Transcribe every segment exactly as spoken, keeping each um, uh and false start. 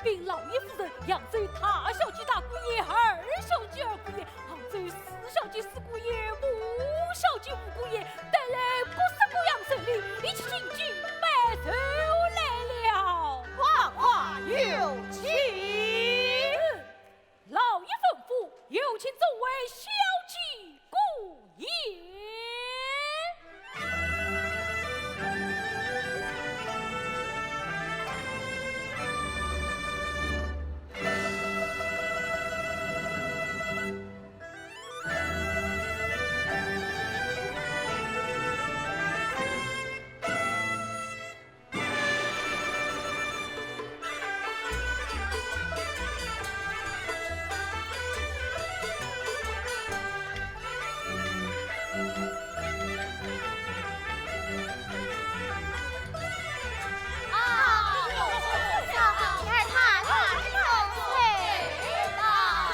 禀老爷夫人，扬州大小姐大姑爷、二小姐二姑爷、杭州四小姐四姑爷、五小姐五姑爷，带来各式各样寿礼，一起进京拜寿来了。快快有请。老爷吩咐，有请众位小姐姑爷。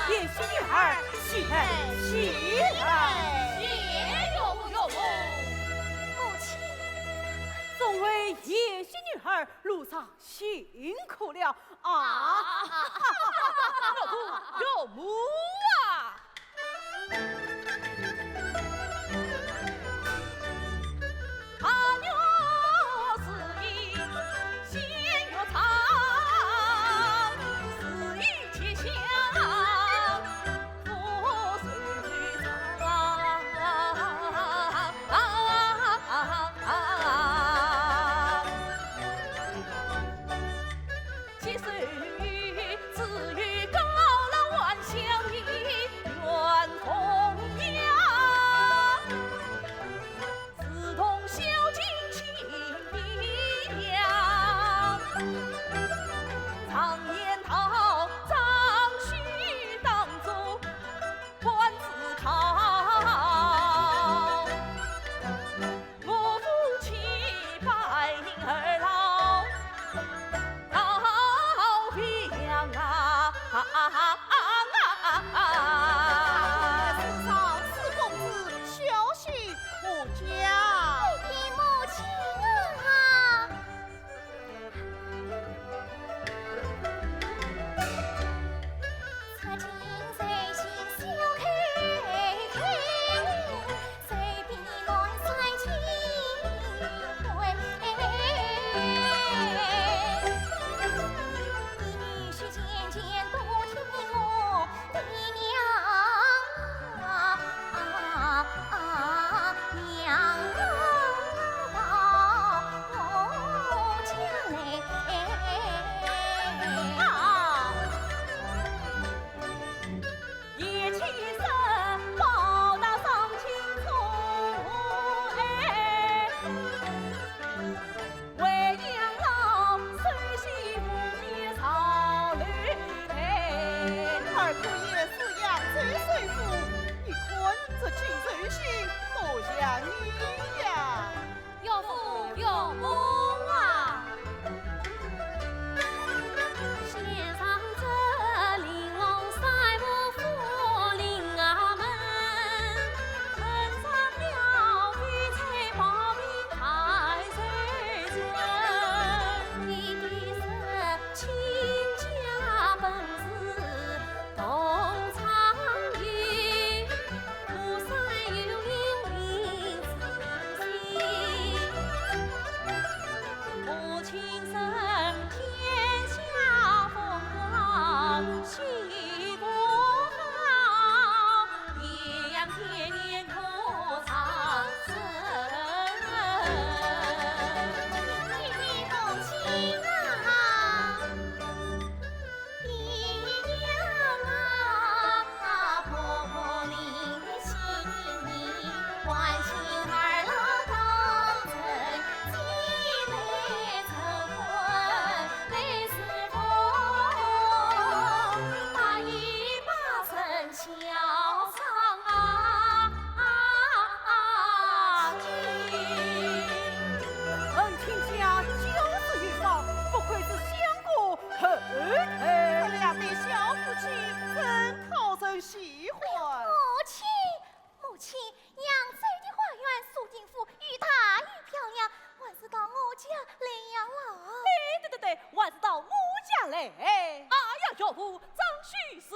贤婿女儿，起来，起来。谢岳父岳母。母亲。众位贤婿女儿，路上辛苦了啊！啊，岳父岳母啊！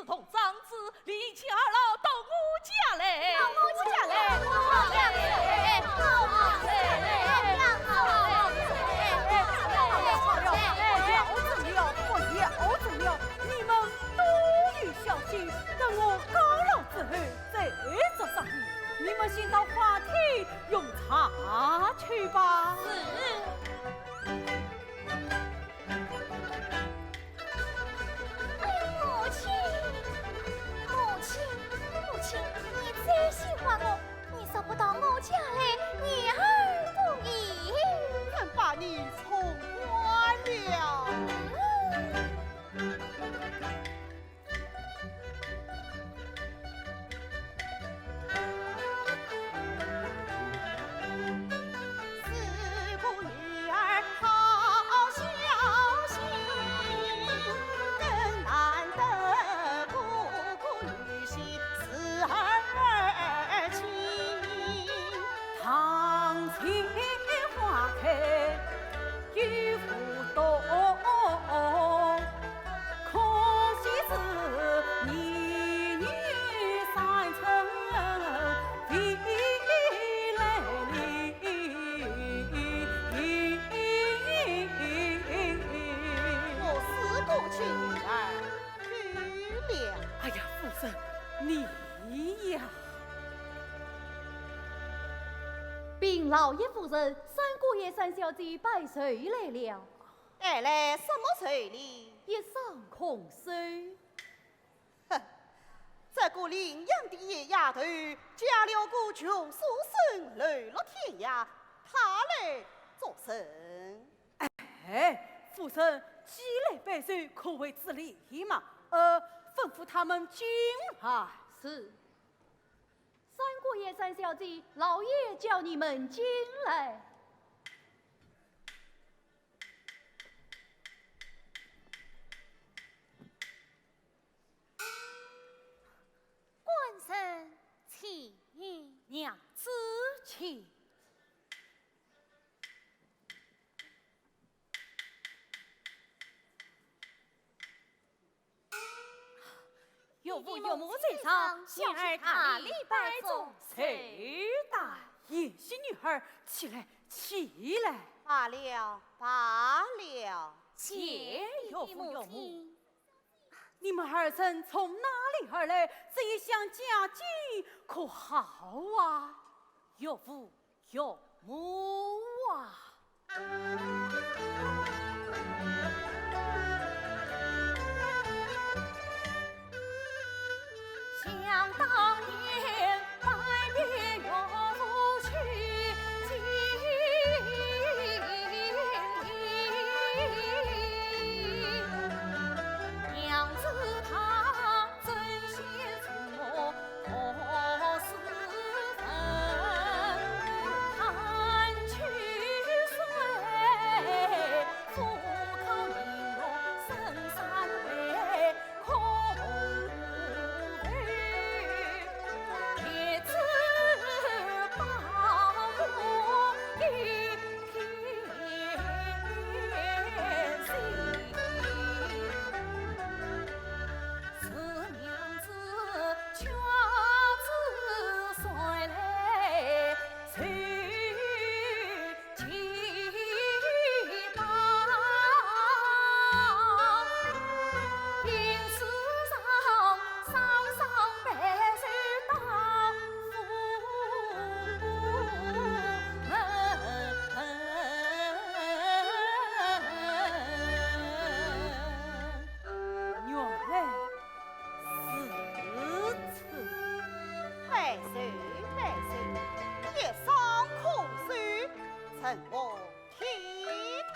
同长子，理请二老到我家来。到我家来，到我家来，到我家来，到我家来。不要争了，不要争了，你们都有孝心，等我告老之后再做商议。你们先到花厅用茶去吧。是。 哎，母亲，母亲，母亲，你最喜欢我，你若不到我家来，女儿不依。人把你宠惯了。嗯。 我是个女儿，够了。哎呀，夫人，你呀。禀老爷夫人，三姑爷、三小姐拜寿来了。带来什么寿礼？一双空手。 哼，这个领养的野丫头，嫁了个穷书生，流落天涯，她来作甚？哎，夫人，既来拜寿，可谓知礼嘛。呃，吩咐他们进来。是。三姑爷、三小姐，老爷叫你们进来。 官人请。娘子请。岳父岳母在上，小婿大礼拜众。寿大。贤婿女儿，起来，起来。罢了，罢了。谢岳父岳母。 你们二人从哪里而来？这一向家境可好啊？岳父岳母啊。原来如此。拜寿，拜寿，一双空手，成何体统？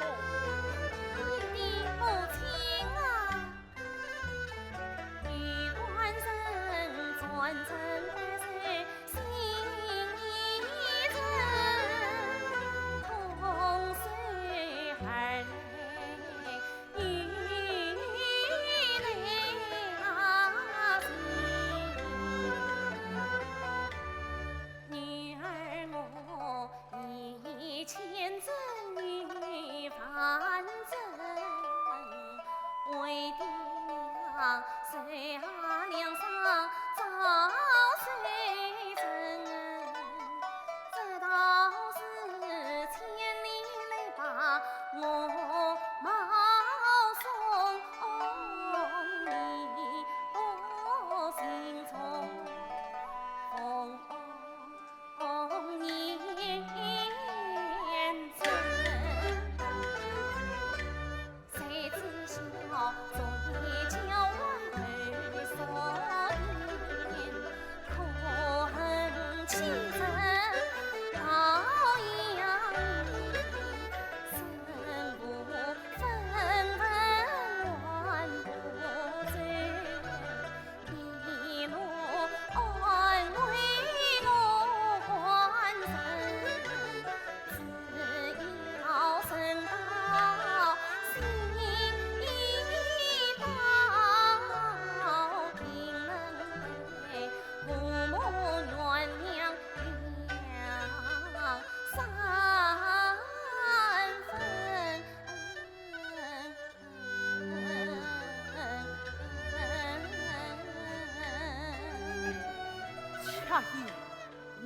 你的母亲啊！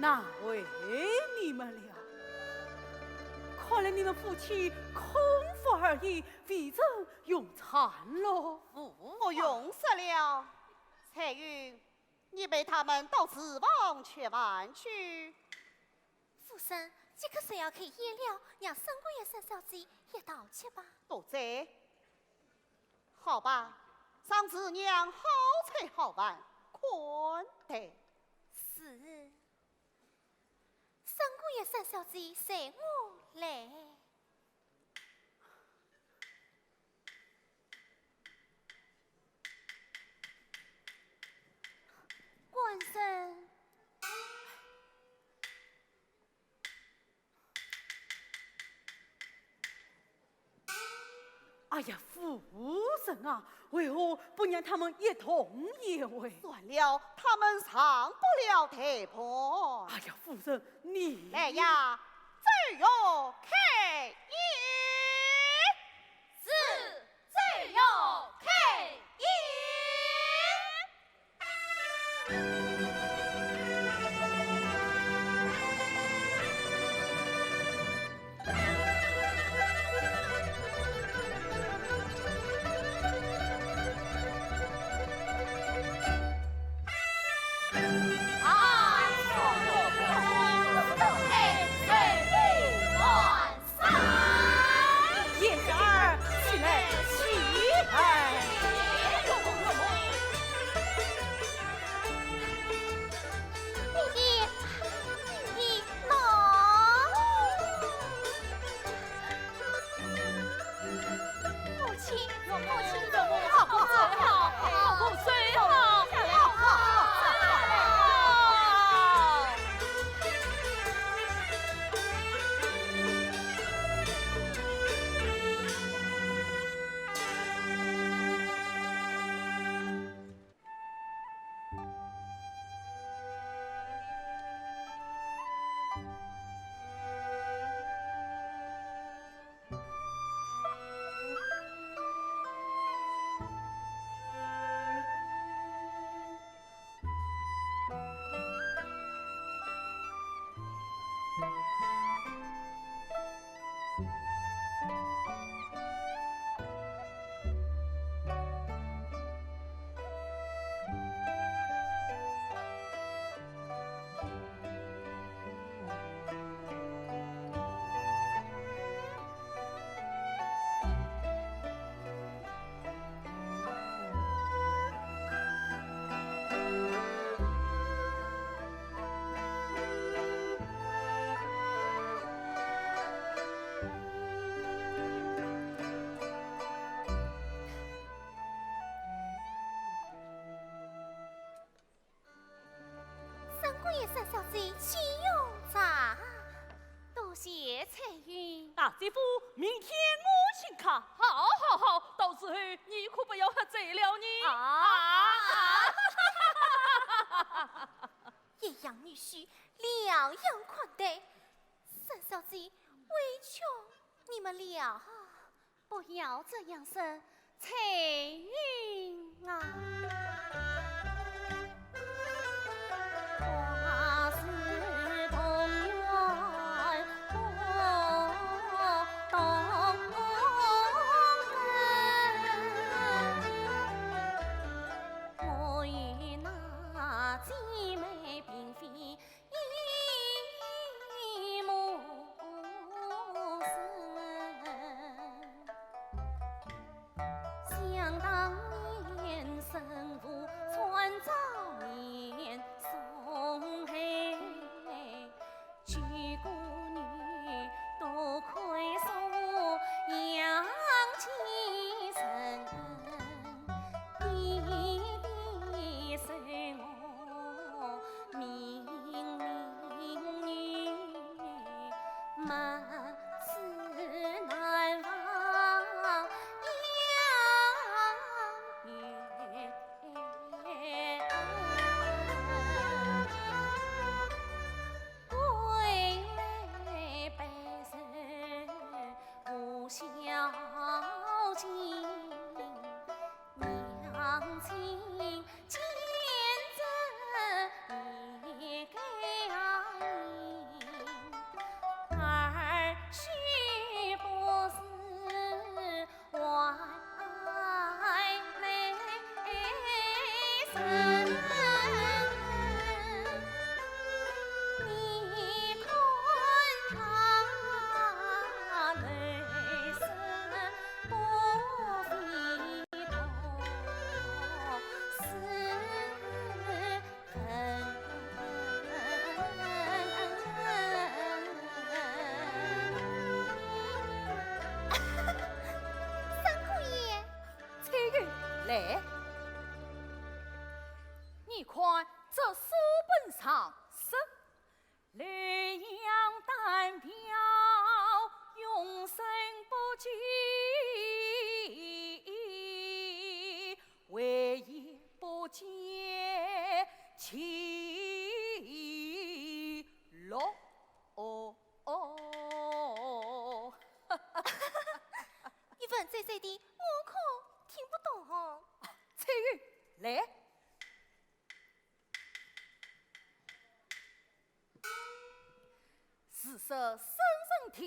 难为你们了。看来你们夫妻空腹而已，未曾用餐喽。勿用食了。彩云，你陪他们到厨房吃饭去。夫人，即刻就要开宴了，让三姑爷、三小姐一道去吧。多嘴。好吧，让厨娘好菜好饭款待。是。 三姑爷、三小姐，随我来。官人。 哎呀，夫人啊，为何不让他们一同宴会？算了，他们上不了台盘。哎呀，夫人，你……来呀，奏乐开宴。是，奏乐开宴。 燕儿，起来，起来！爹爹，爹爹，喏。母亲，母亲，好，好，好，好，好，好。 三姑爷、三小姐，请用茶。多谢彩云。大姐夫，明天我请客。好，好，好，到时候你可不要喝醉了呢。啊。啊。一样女婿，两样款待，三小姐，委屈你们了。 不要这样说，彩云啊。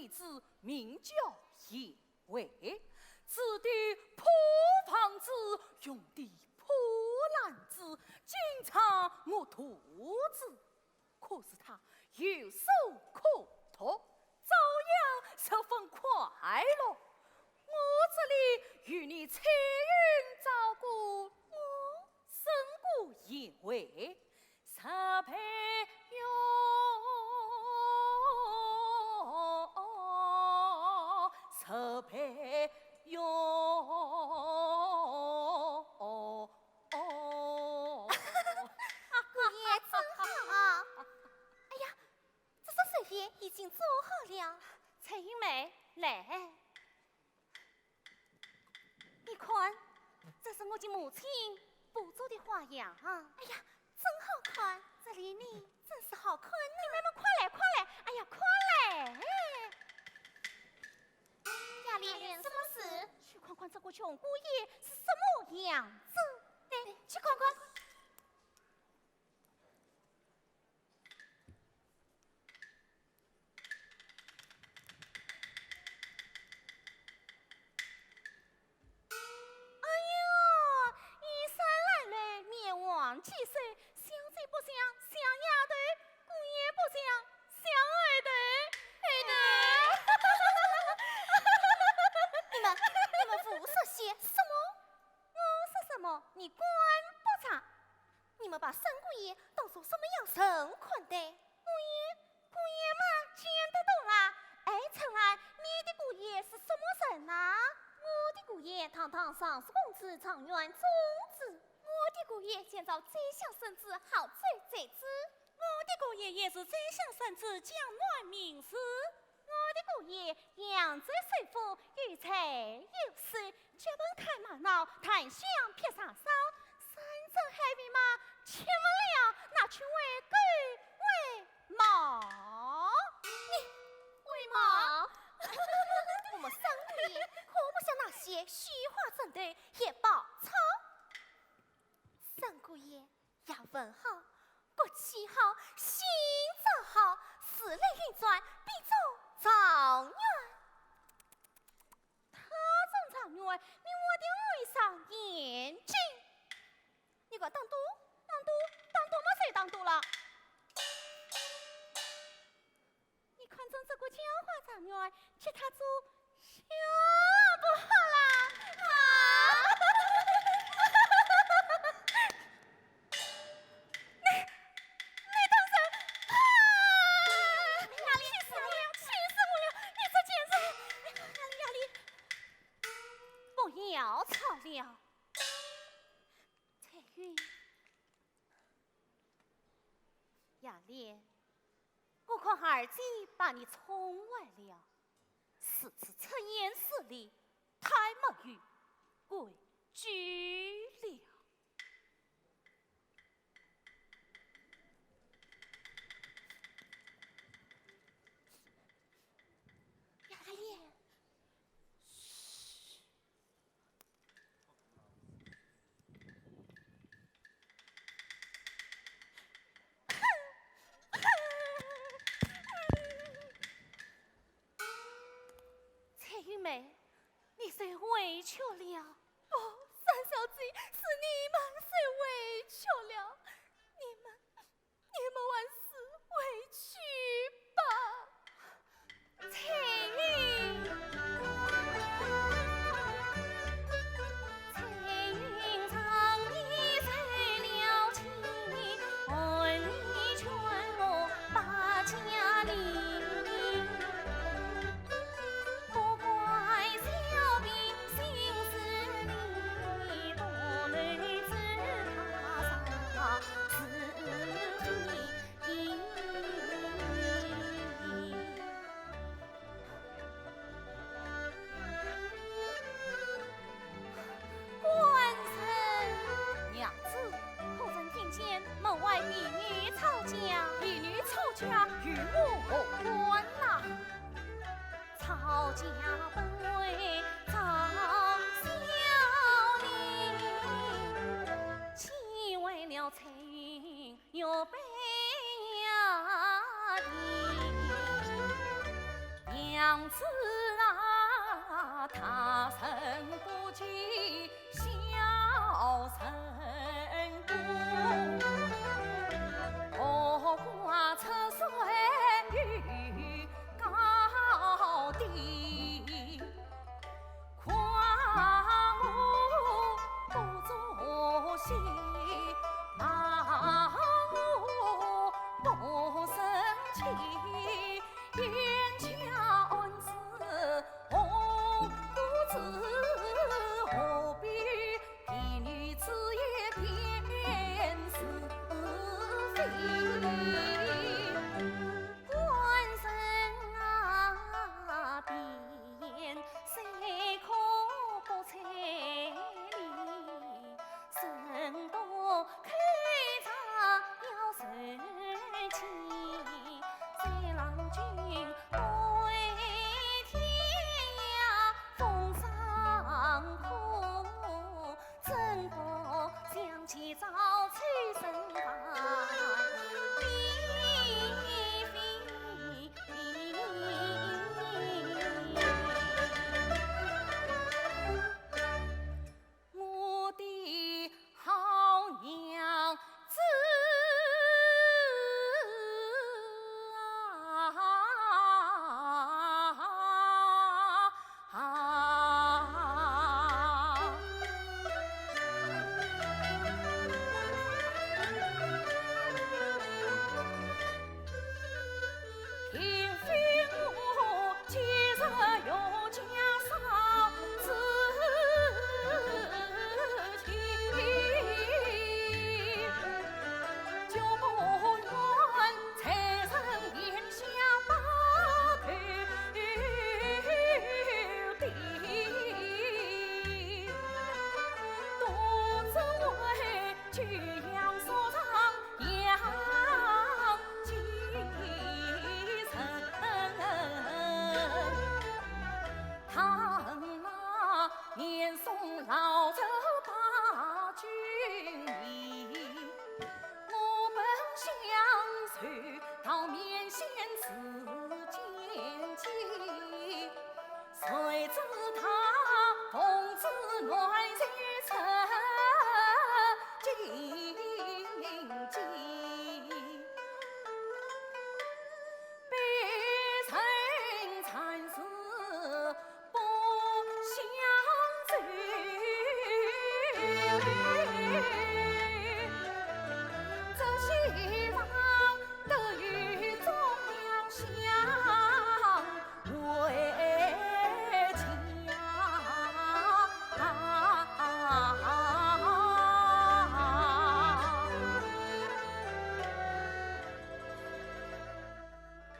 子名叫颜回，住的破房子，用的破篮子，经常饿肚子。可是他有书可读，照样十分快乐。我这里有你彩云照顾，我胜过颜回。 十倍哟，十倍哟。姑爷真好。哎呀，这只寿鞋已经做好了。翠云妹，来。 你看，这是我的母亲补做的花样。哎呀，真好看！这里呢，真是好看呢。你们快来，快来！哎呀，快来！雅丽，什么事？去看看这个穷姑爷是什么样子。对，去看看。 哎呦，衣衫褴褛，面黄肌瘦，小姐不像小丫头，姑爷不像小儿童。儿童？你们，你们胡说些什么？我说什么，你管不着。你们把三姑爷当作什么样人看待？姑爷， 姑爷嘛，见得多啦。哎，春兰，你的姑爷是什么人呐？我的姑爷堂堂尚书公子，状元中子。我的姑爷前朝宰相孙子，号周周子。我的姑爷也是宰相孙子，江南名士。我的姑爷扬州首富，有财有势， 脚本开玛瑙，檀香劈柴烧，山珍海味嘛，吃不了，拿去喂狗喂猫。你喂猫？我们三姑爷可不像那些绣花枕头、野包草。三姑爷 学问好，骨气好，心肠好，时来运转，必做状元。他中状元，你我的为啥眼睛？你个打赌，打赌，打赌么谁打赌了？ 你看中这个叫花状元，替他做小不好啦？啊！你，你当真？啊！雅丽，气死我了，气死我了！你这贱人！雅丽，雅丽，不要吵了。彩云。 雅丽，我看二姐把你宠坏了，如此出言失礼，太没有规矩了。雅丽，嘘。 彩云妹，你受委屈了。不，三小姐，是你们受委屈了。你们 你们还是回去吧。官人！娘子，可曾听见门外婢女吵架？婢女吵架与我何关呐？吵架本为张小姐，岂为了翠云 玉杯呀的。娘子啊，大人不计小人过，荷花出水又高低。 况我不足惜，望我不生气，眼下恩师何故至，何必提女子一点是非？官人啊， 言虽可不睬你，人多口杂要受气。谁让君对天涯风霜苦，怎不想起早秋身旁依偎？ 我的好娘子啊！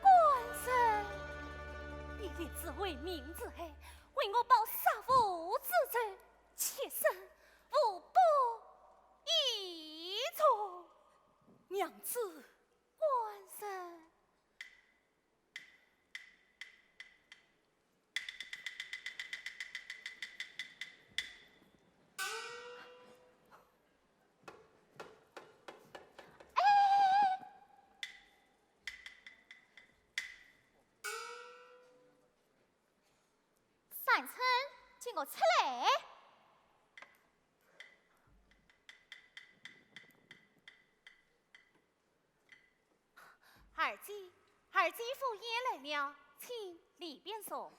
官人，你立志为民除害，为我报杀父之仇，妾身无不依从。娘子，官人。 三春，请我出来。 二姐，二姐赴宴来了，请里边坐。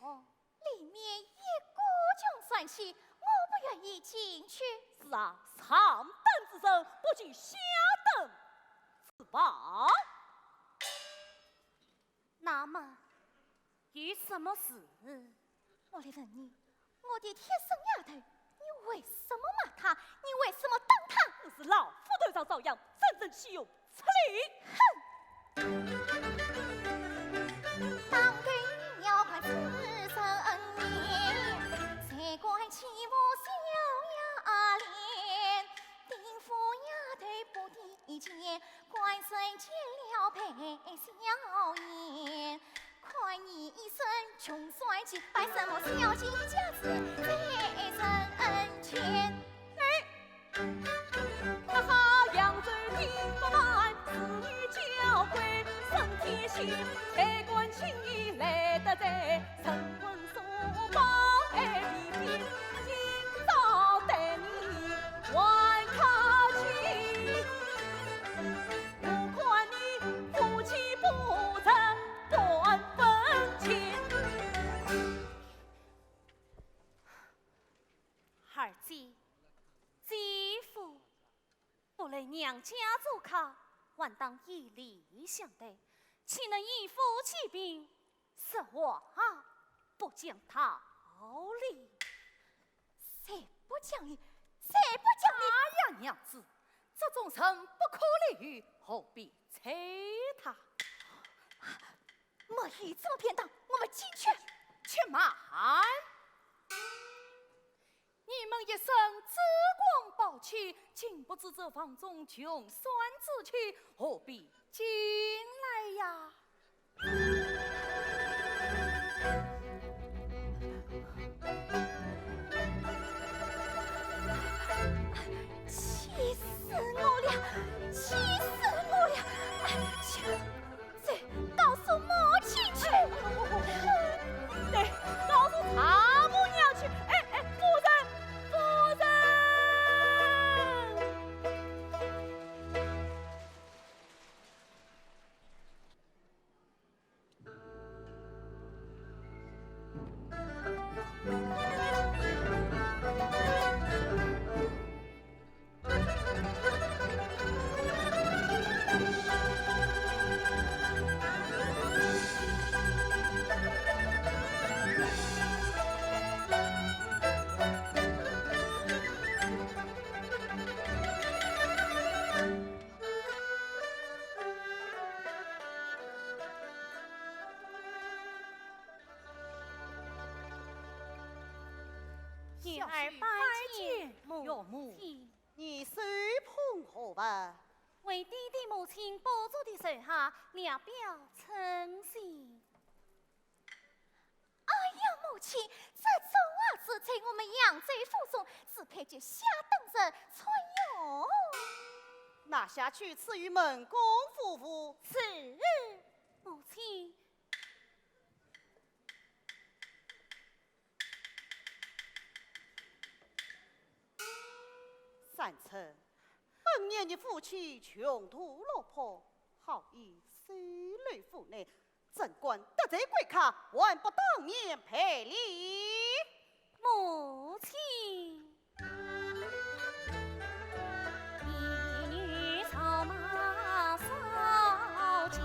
里面一股穷酸气，我不愿意进去。是啊，上等之人不进下等之房。那么，有什么事？ 我来问你，我的贴身丫头，你为什么骂她？你为什么打她？我是老夫头上遭殃，真正岂有此理！哼！二姐、姐夫， 不来娘家做客，还当以礼相待，岂能以富欺贫，说话不讲道理。谁不讲理？谁不讲理？哎呀，娘子，这种人不可理喻，何必睬他？没有这么便当，我们进去。且慢！ 你们一身珠光宝气，经不起这房中穷酸之气，何必进来呀？气死我了！气死我了！哎呀！ 走，告诉母亲去。对，告诉丈母娘去。哎，哎，夫人，夫人。 女儿拜见母亲。你手捧何物？为爹爹母亲补做的寿鞋，聊表寸心。哎呀，母亲，这种鞋子在我们扬州府中只配给下等人穿哟。拿下去赐与门公服务。是，母亲。 三春，本年你夫妻穷途落魄，好意收留府内，怎敢得罪贵客，还不当面赔礼？母亲。 哎呀，母亲！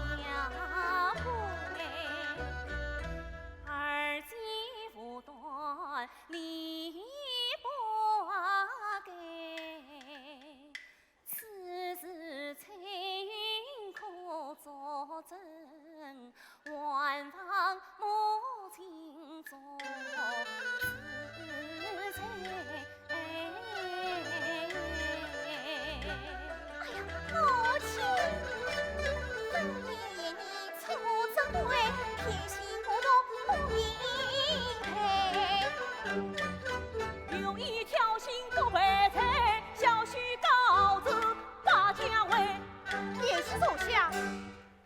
贤婿坐下，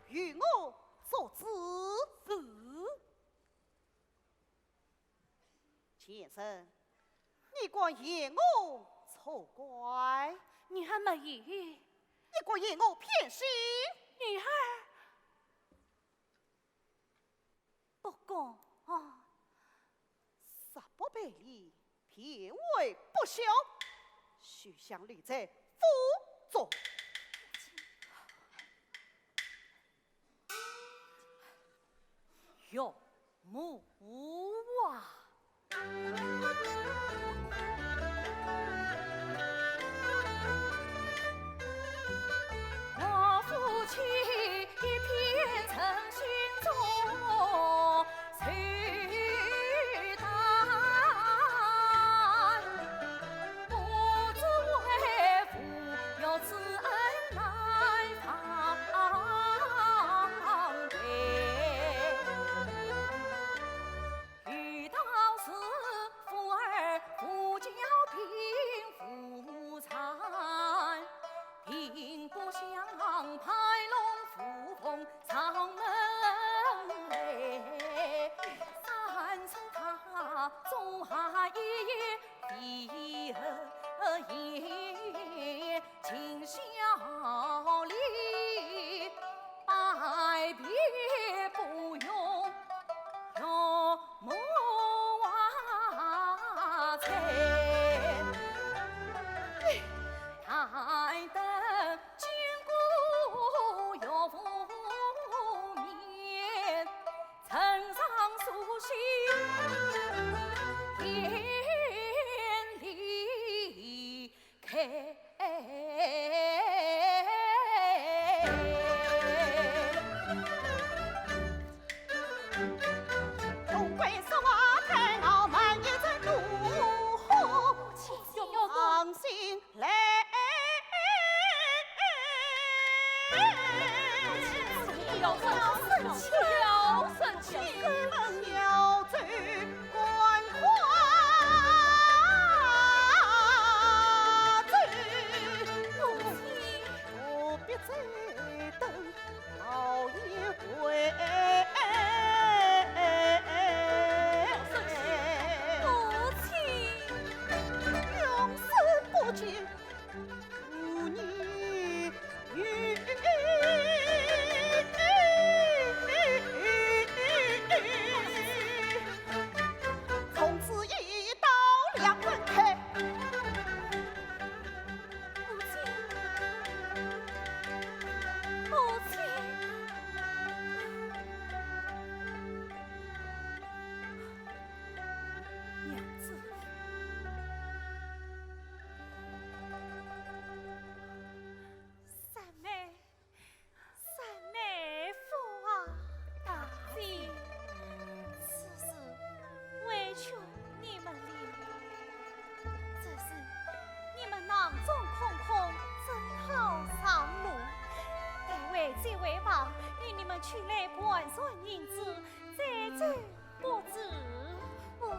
与我作揖。是。 贱人，你敢嫌我作怪？女儿没有。你敢嫌我偏心？女儿不敢。若不赔礼，便为不孝。休想留在府中。岳母啊！娘子。三妹，三妹夫啊！大姐。此事委屈你们了。只是你们囊中空空，怎好上路？待为姐回房，与你们取来盘缠银子，再走。 不知。不，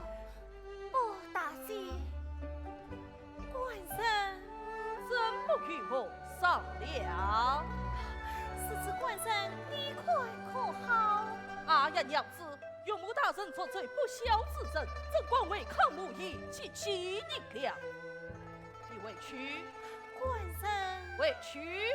不，大姐。官人。怎么与我商量？是，是官人，你看可好？哎呀，娘子，岳母大人作贼不孝之人，怎敢违抗母意，及其银两？你回去。官人。回去。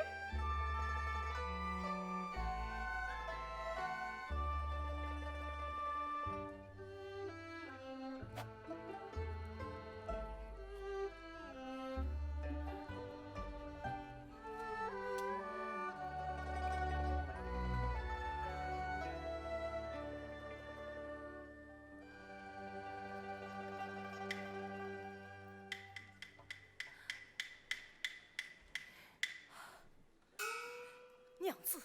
娘子，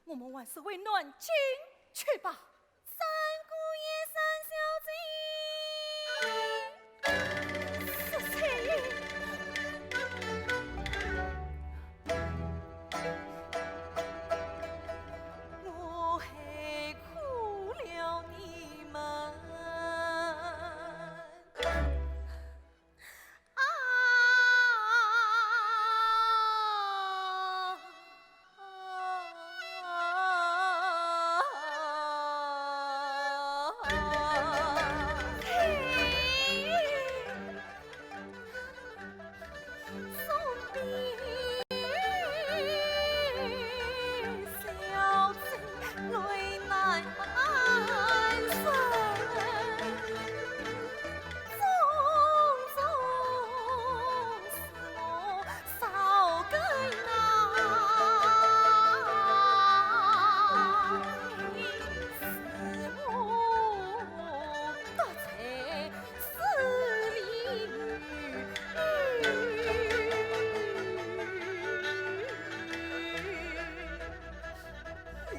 我们还是回南京去吧。三姑爷、三小姐。是谁？我害苦了你们。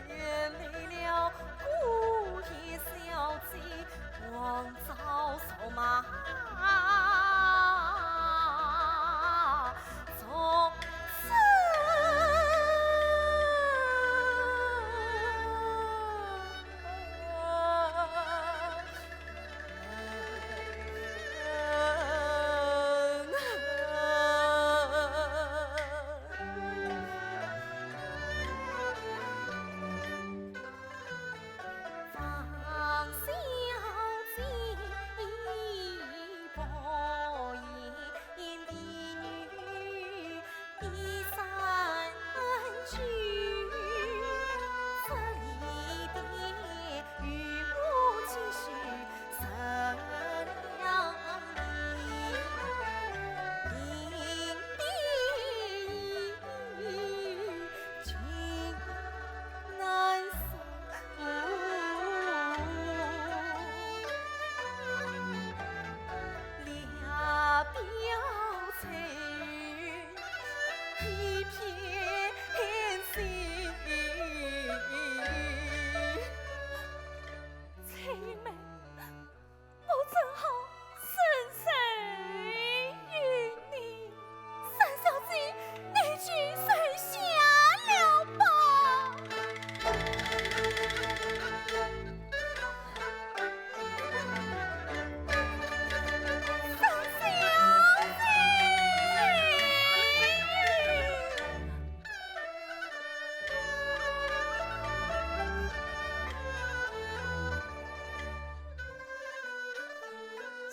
连累了姑爷小姐，枉遭受骂，从此。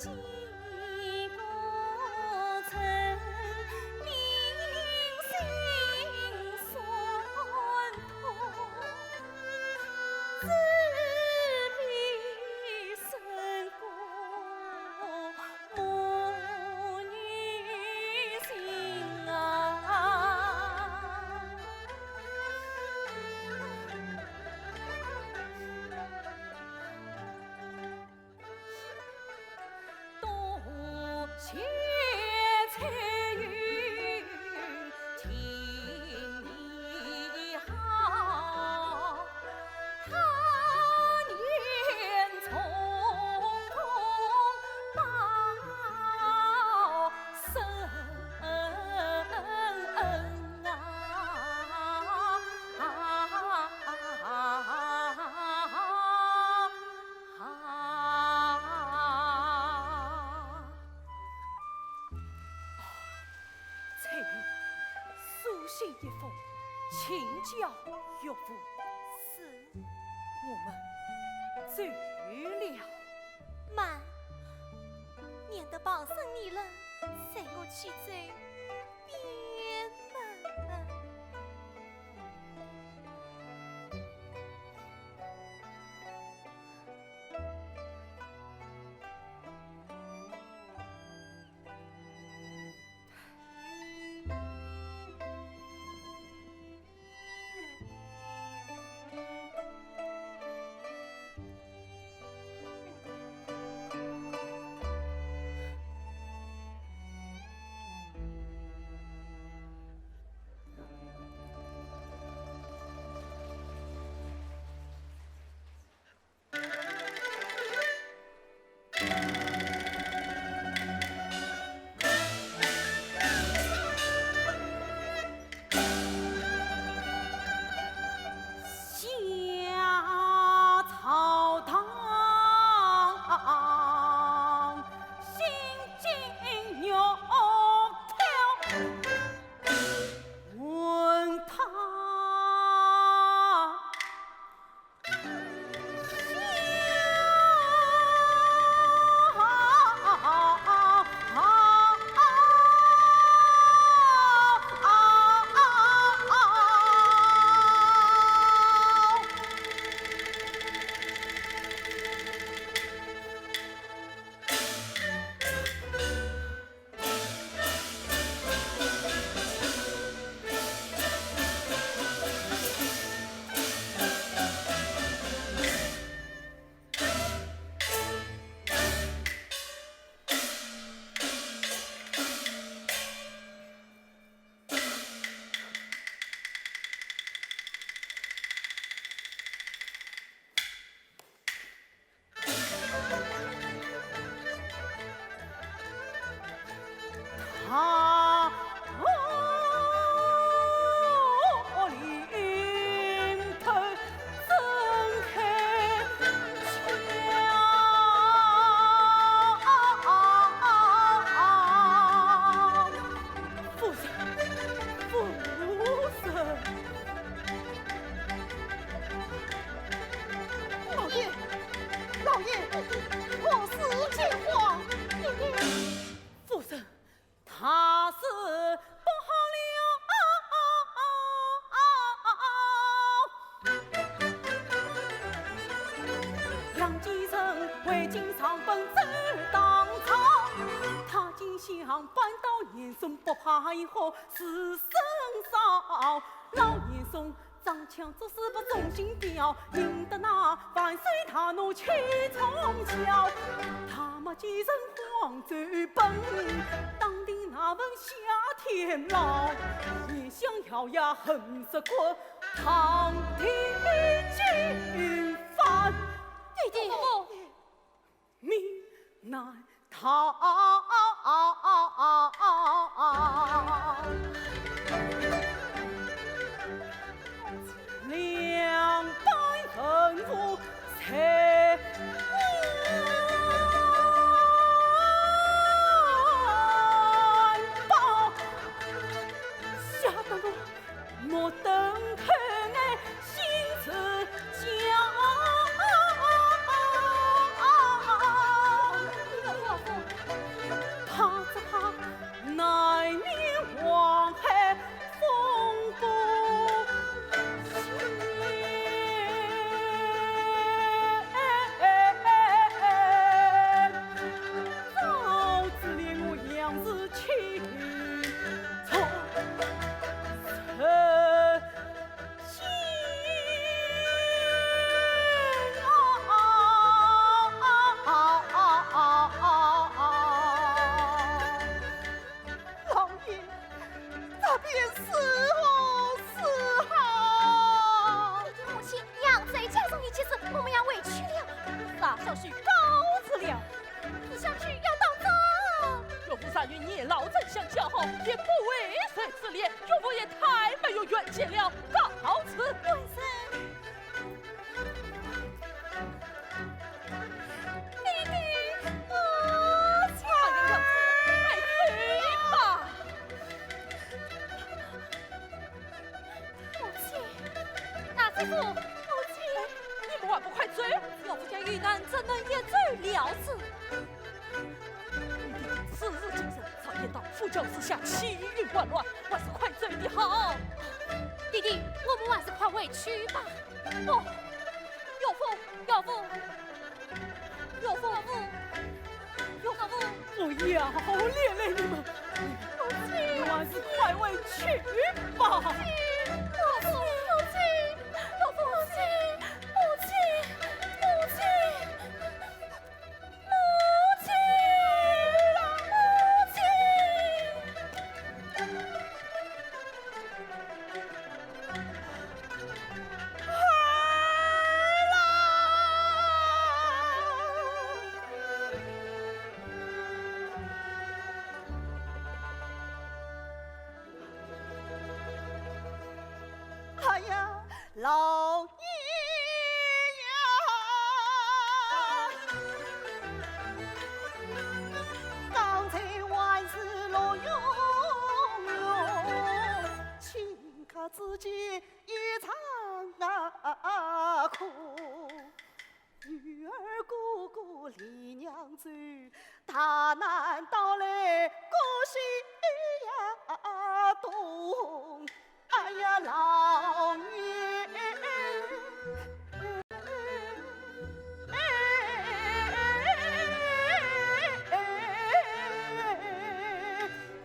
翠云，书信一封，请交岳父。是。我们走了。慢，免得旁生议论，随我去走边门。 下朝堂，心惊肉跳，问他 他领头睁开腔。夫人，夫人。 老爷，老爷，何事惊慌？夫人，大事不好了！杨继盛回京上奔走当朝，他竟想扳倒严嵩不怕火，自身烧。老严嵩 装腔作势不忠心表，引得那万岁大怒气冲霄。他骂几声黄州本，打听那份下天牢，也想咬牙恨十骨，抗敌进犯。爹爹，命难 逃。两班文武在晚报，吓得我 目瞪口呆心似焦。你个泼妇，与年老丞相交好，也不为谁自怜，岳父也太没有远见了。告辞。官人。爹爹，母亲。哎呀，快走吧。 母亲，大姐夫，母亲。哎，你们还不快走？岳父家遇难，怎能一走了之？你弟弟此时精神，常言道，夫教子下，岂有完卵，还是快走的好。弟弟，我们还是快回去吧。不，岳父，岳父。 岳父，岳父，岳父。不要连累你们，你们还是快回去吧。母亲，母亲，母亲，母亲，母亲，母亲，母亲。 哎呀，老爷呀，刚才还是乐融融，顷刻之间一场啊空。 女儿哥哥离娘走，大难到来各谁呀懂？哎呀，老爷，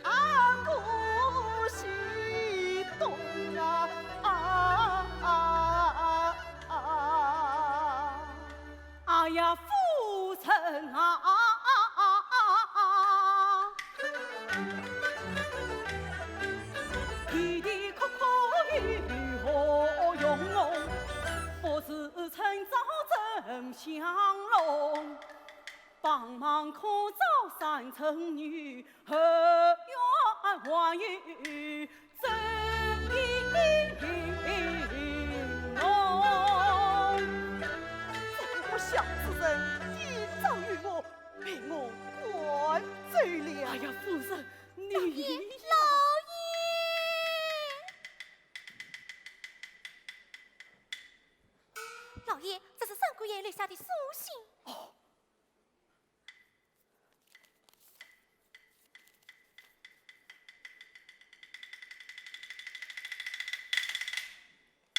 啊，各谁懂啊？啊，啊，啊。 哎呀，夫人啊，啼啼哭哭雨何用，不知春早怎相容。帮忙可找三春女，后院还有 这个不孝之人，一早与我被我赶走了。哎呀，夫人，你……老爷，老爷！老爷，这是三姑爷留下的书信。哦。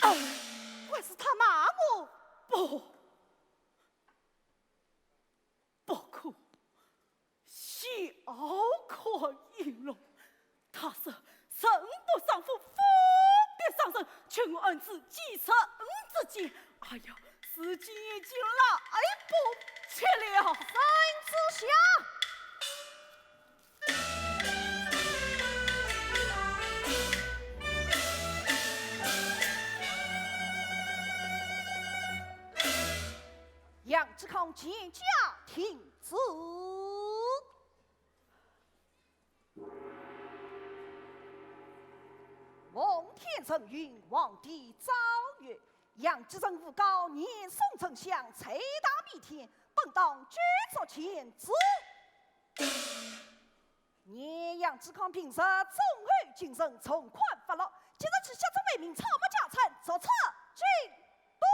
哦，还是他骂我？不，不可小看应龙。 他说，人不伤父，父必伤人，劝我儿子继承之计。哎呀，时机已经来不及了。圣旨下。杨志康全家听旨。 奉天承运，皇帝诏曰：杨继盛诬告严嵩丞相，罪大弥天，本当举族尽诛。念杨继康平日忠厚谨慎，从宽发落，今日起削职为民，草木家产，逐出京 都。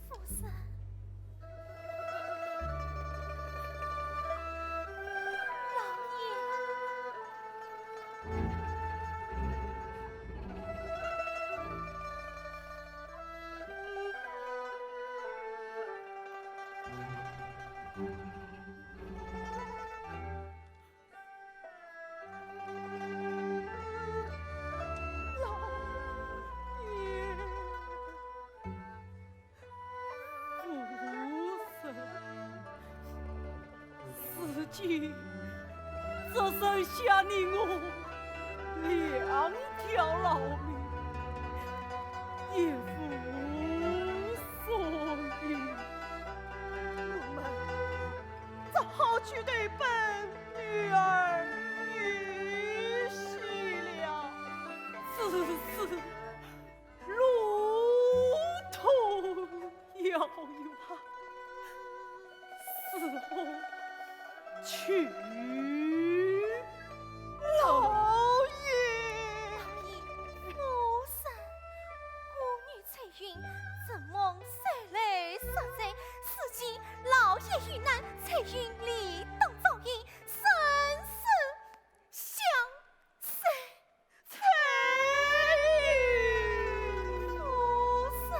夫人，老今只剩下你我两条老命，也无所依。我们只好去对奔女儿女婿了。此事路途 遥远，死后去。老爷。老爷，夫人，孤女翠云，承蒙受累赦罪，如今老爷遇难，翠云理当照应，生死 相随。翠云，夫人。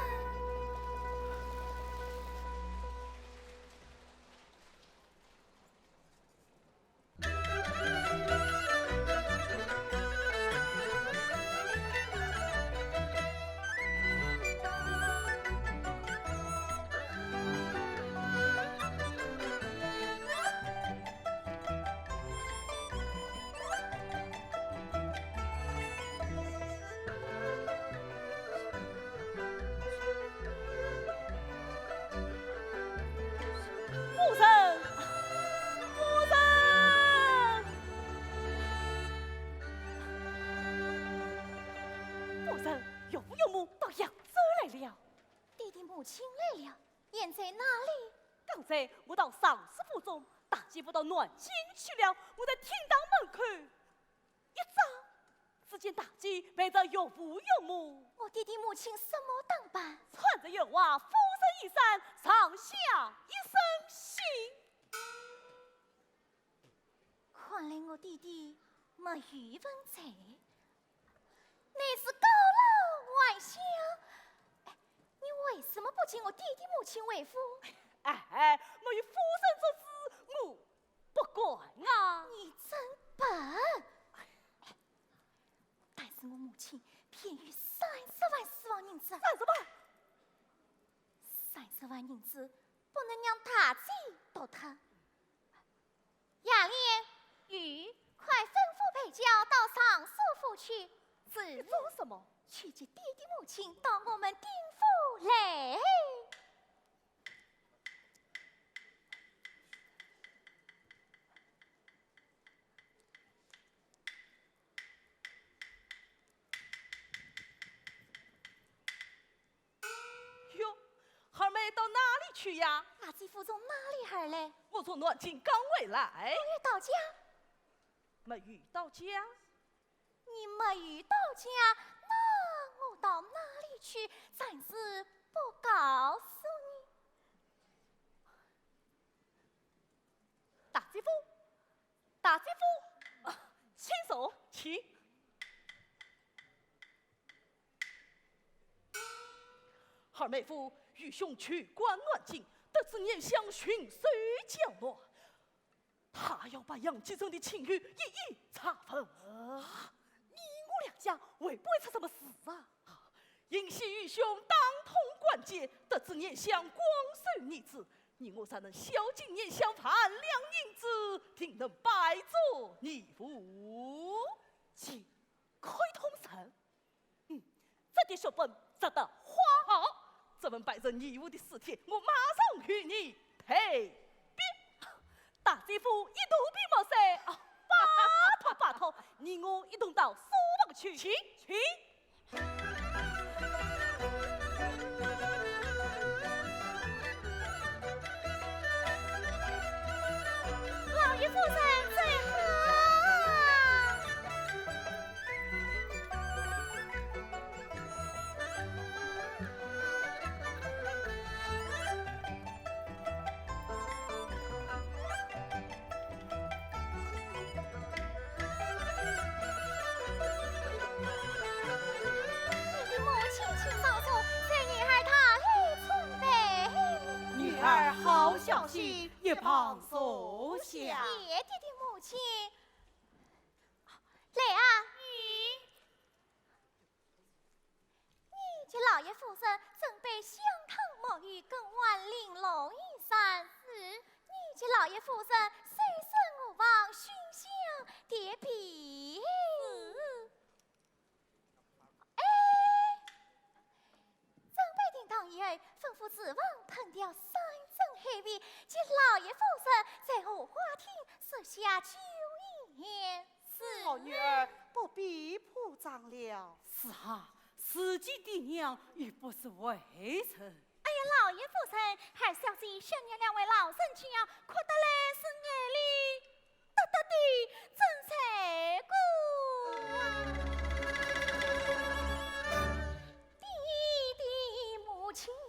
夫人，夫人，夫人，岳父岳母到扬州来了。爹爹母亲来了，现在哪里？刚才我到尚书府中，大姐夫到南京去了，我在厅堂门口 一张，只见大姐陪着岳父岳母。我爹爹母亲什么打扮？穿着员外夫人衣衫，上下一身新。看来我爹爹没有问罪，乃是告老还乡。哎，你为什么不请我爹爹母亲回府？哎，没有夫人之事，我 不敢啊。你真笨！但是我母亲偏有三十万私房银子。三十万？三十万银子不能让大姐夺脱。杨莲、玉，快吩咐陪轿到尚书府去。是。你做什么？去接爹爹母亲到我们丁府来。 哟，二妹到哪里去呀？大姐夫从哪里而来？我从南京刚回来。没有到家？没有到家？你没有到家，那我到哪里去？暂时不告诉你。 大姐夫，大姐夫，啊，请坐。请。二妹夫，愚兄求官南京，得知念香寻死逃亡，他要把杨继盛的亲友一一查问。啊，你我两家会不会出什么事啊？ 幸亏愚兄打通关节，得知念香广收义子，你我若能孝敬念香万两银子，定能拜作义父。钱开通神。嗯，这点血本值得花。好，这门拜作义父的事体，我马上与你配 禀。大姐夫一肚皮墨水，啊，拜托拜托，你我一同到书房去。请。请。老爷夫人走好。 你的母亲请上座，受女儿大礼参拜。女儿好孝心，一旁坐下。谢爹爹母亲。来啊。嗯。 你给老爷夫人准备香汤沐浴，更换绫罗衣衫。是。你给老爷夫人收身熏香点鼻。哎，张百定到以后，吩咐厨房腾调山珍海味，给老爷夫人在荷花厅设下酒宴。是。好女儿，不必铺张了。是啊，自己爹娘又不是外人。哎呀，老爷夫人，二小姐想念两位老人家，哭得来是眼泪答答滴，真才过。爹爹母亲啊！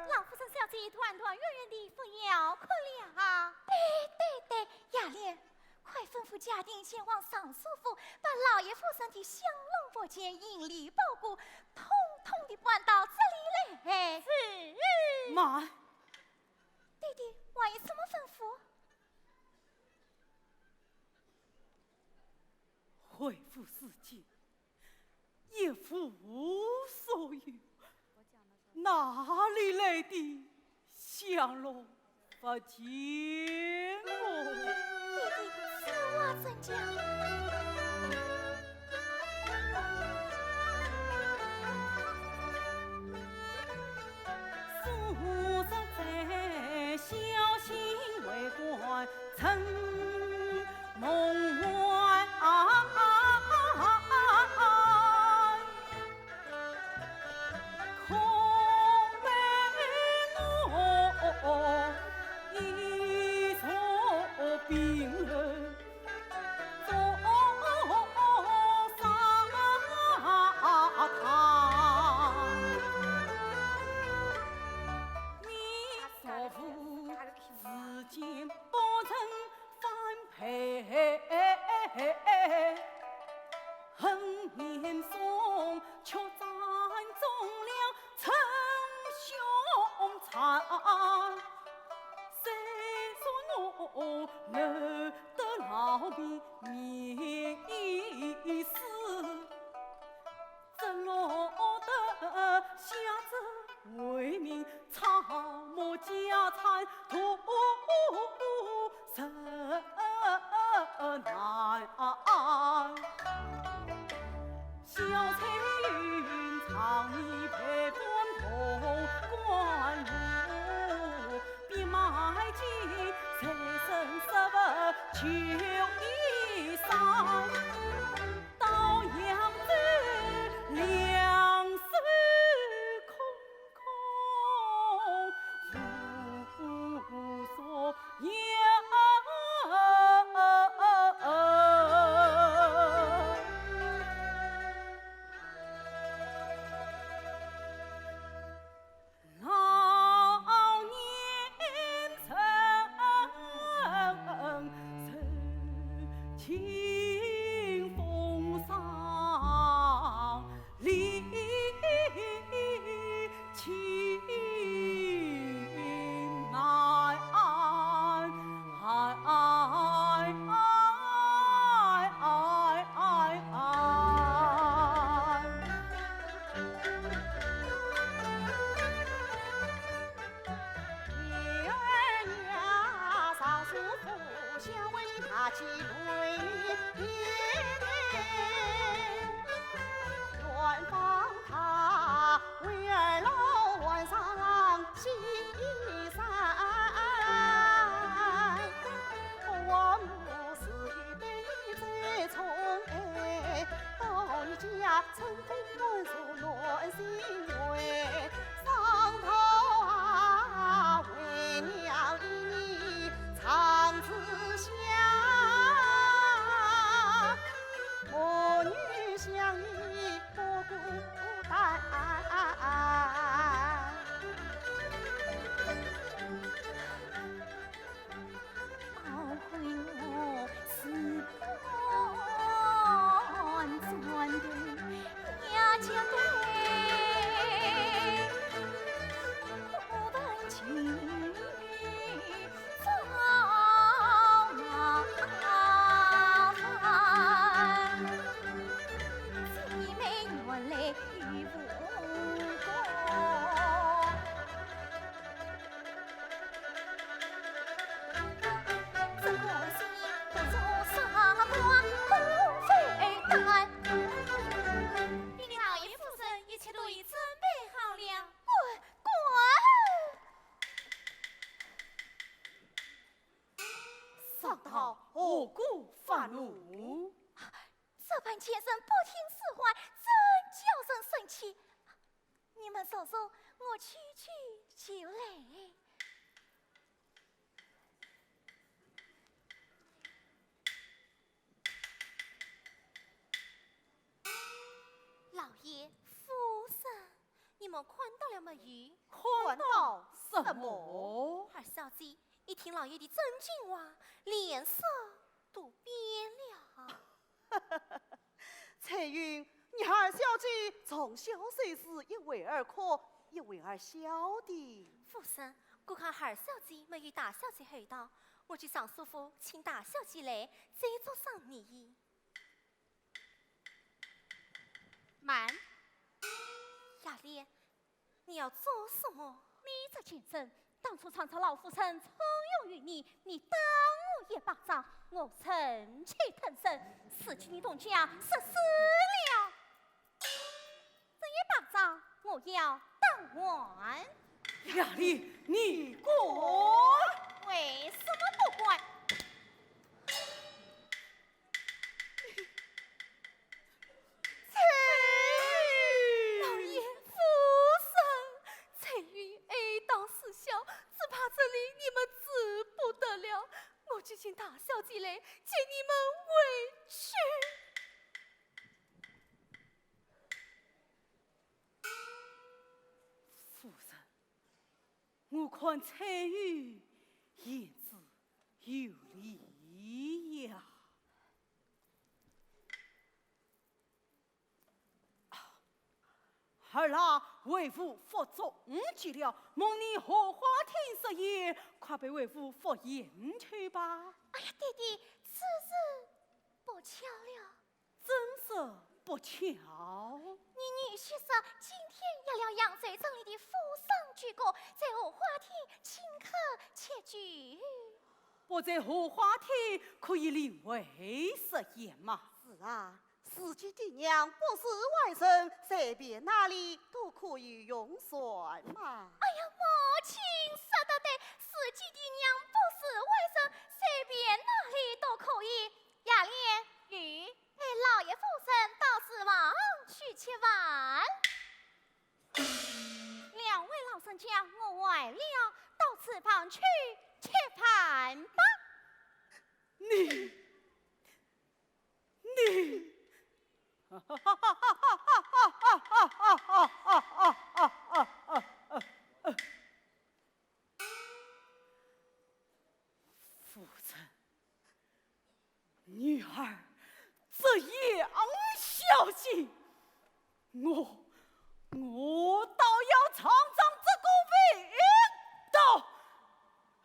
老夫人小姐，团团圆圆的，不要哭了啊。对对对，雅莲，快吩咐家丁前往尚书府，把老爷夫人的香笼物件、行李包裹，统统的搬到这里来。是。慢。爹爹，王爷怎么吩咐？回府时间， 一无所有，哪里来的香笼物件哦？爹爹，此话怎讲？小翠云唱你陪伴潼关路，边卖鸡，随身拾物求衣裳。到扬州两手空空，无所 禀老爷夫人，一切都已准备好了。滚，滚！上到何故发怒？这般贱人不听使唤，真叫人生气。你们坐坐，我去去就来。 老爷、夫人，你们看到了没有？看到什么？二小姐一听老爷的真情话，脸色都变了。翠云，你二小姐从小就是一会儿哭，一会儿笑的。夫人，我看二小姐没有大小姐厚道，我去尚书府请大小姐来，再做商议。 慢。雅莲，你要做什么？你这贱人，当初仗着老夫人重用于你，你打我一巴掌，我忍气吞声，如今你东家失势了，这一巴掌我要打还。雅莲，你敢？为什么不敢？ 翠云。老爷、夫人，翠云爱打是小，只怕这里你们治不得了。我去请大小姐来，解你们委屈。夫人，我看翠云言之有理呀。 儿啊，为父不着你急了，蒙你荷花亭设宴，快陪为父赴宴去吧。哎呀，爹爹，此事不巧了。怎说不巧。你女婿说，今天要来扬州城里的富商酒馆，在荷花厅请客吃酒。不在荷花厅可以另外设宴吗？是啊，自己的娘不是外人，随便哪里都可以用膳嘛。哎呀，母亲说得对，自己的娘不是外人，随便哪里都可以。 雅莲，与陪老爷夫人到厨房去吃饭。两位老人家，我完了，到厨房去吃饭吧。你，你，夫人， 女儿这样孝敬，我，我倒要尝尝这个味道。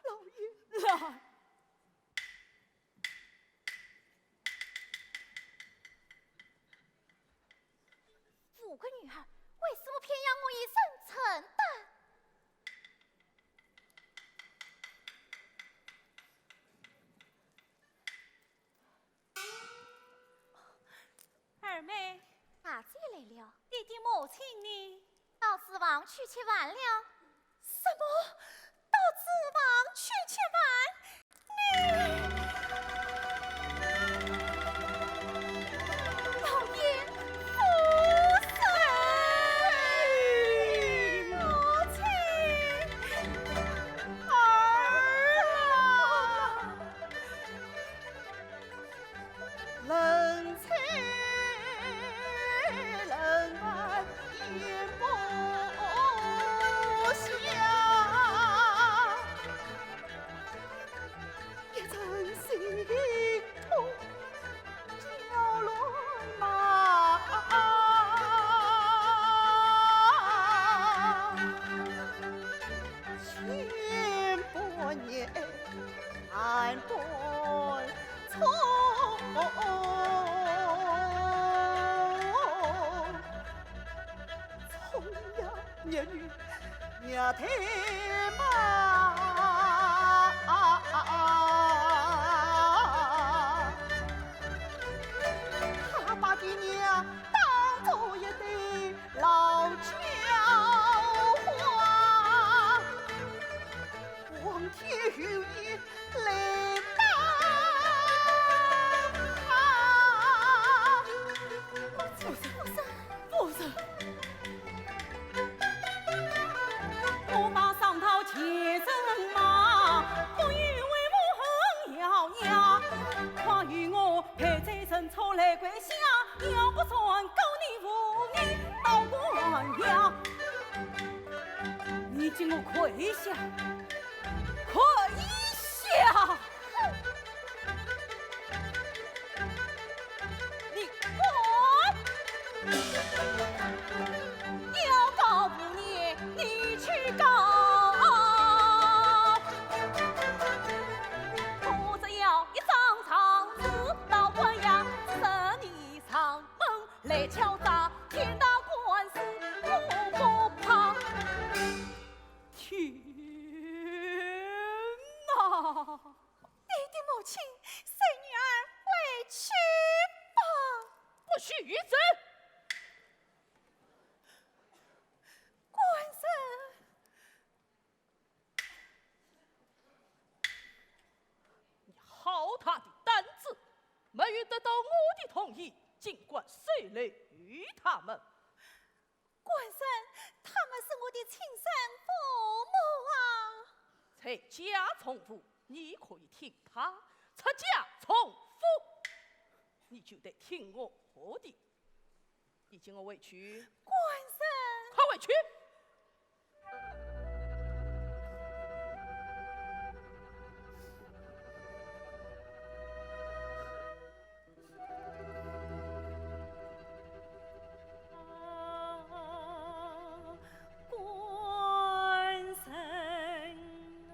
老爷，来。我个女儿，为什么偏要我一声承担？ 二妹，大姐来了。爹爹母亲呢？到厨房去吃饭了。什么？到厨房去吃饭？你……老爷，夫人，母亲，儿啊！ 冷菜冷饭咽不下，一阵心痛叫乱麻。千百年 难断错。从养育女虐待妈，他把爹娘当作一对 老交关，皇天有眼来打他。夫人，夫人，我把商讨前程嘛，不与为父横摇呀，快与我陪在人车来归下。 要不然告你无义，倒还呀！你给我跪下，跪下！你滚！要告不你，你去告。我只要一张状纸，倒还呀，是你 上门来敲诈，天打官司我不怕。天哪！爹爹母亲，随女儿回去吧。不许走！官人。 你好大的胆子，没有得到我的同意，竟敢收留于他们。官人，他们是我的亲生父母啊。在家从父，你可以听他；出家从夫，你就得听我的。你给我回去。官人。快回去！ 官人啊。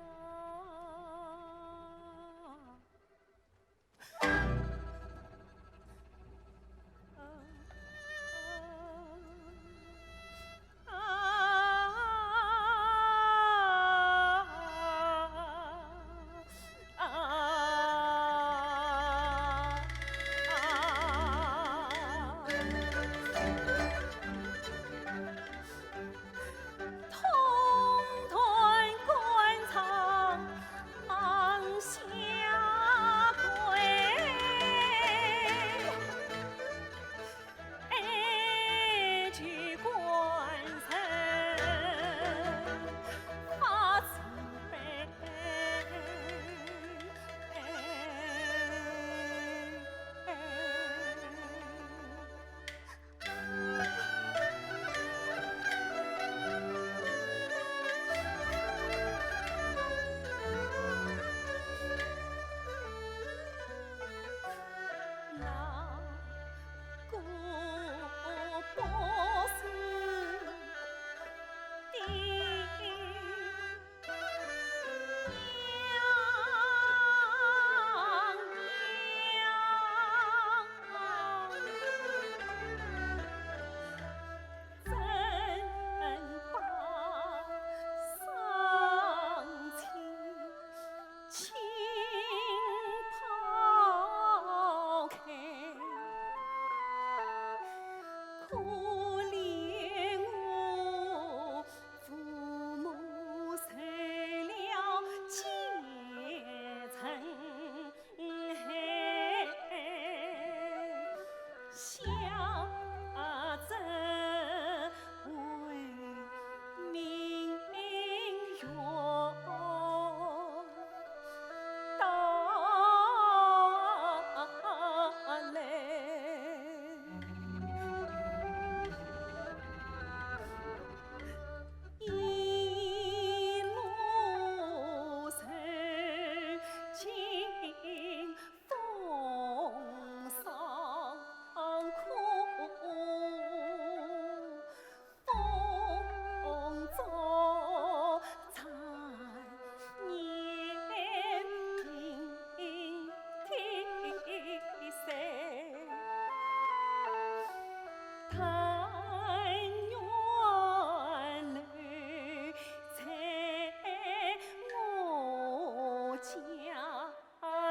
家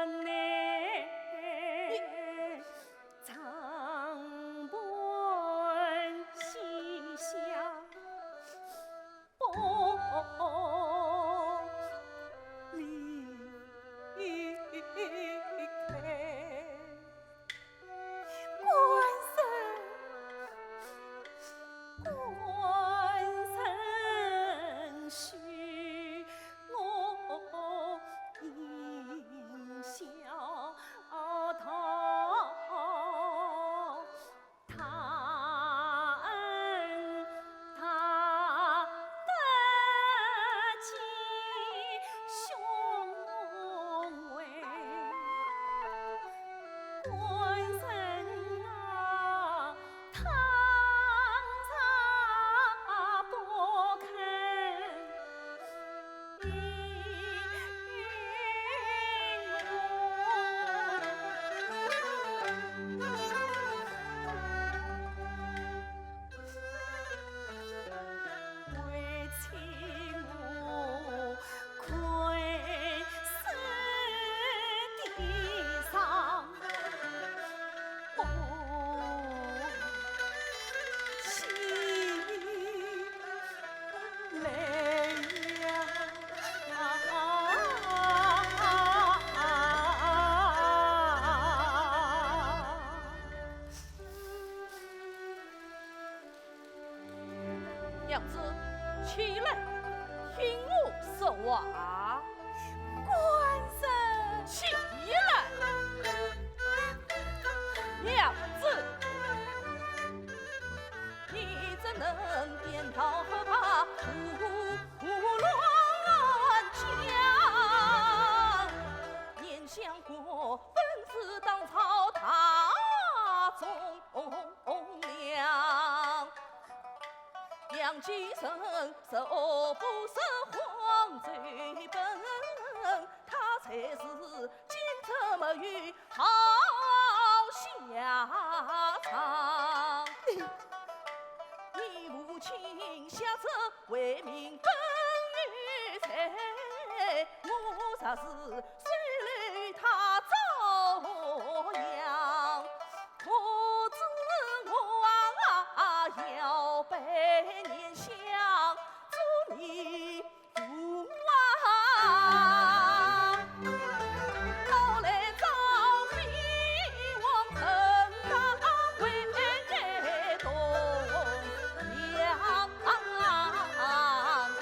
内，长伴膝下不离开。 官人，官人许我一笑道，他恩大得见胸围。 官人啊，倘若不肯依我， 为妻我跪死地上，不起泪呀。 娘子，起来，听我说话。官人，起来。娘子，你怎能颠倒黑白，胡乱讲？念相国本是当朝大忠良， 杨继盛若不是荒州本，他才是今朝没有好下场。你母亲下这为民本有罪，我若是 随了他遭殃，可知我啊要拜念相做义父啊，老来遭飞黄腾达为同 娘啊，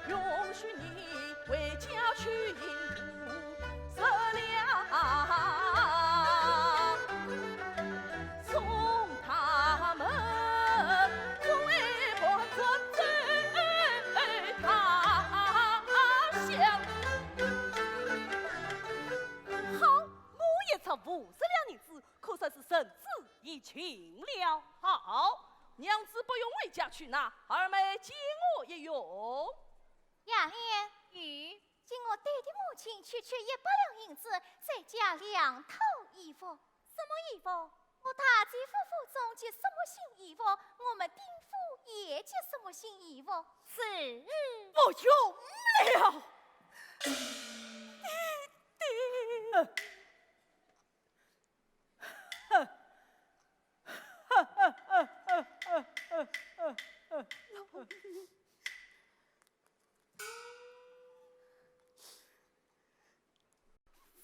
允许你回家去饮酒食粮，送他们归还转走他乡。 好，我一撮五十两银子，可算是仁至义尽了。好，娘子不用回家去拿，二妹借我一用。杨莲。嗯。请我爹爹母亲去取一百两银子，再加两套衣服。什么衣服？我大姐夫府中着什么新衣服，我们丁府也着什么新衣服。是。不用了。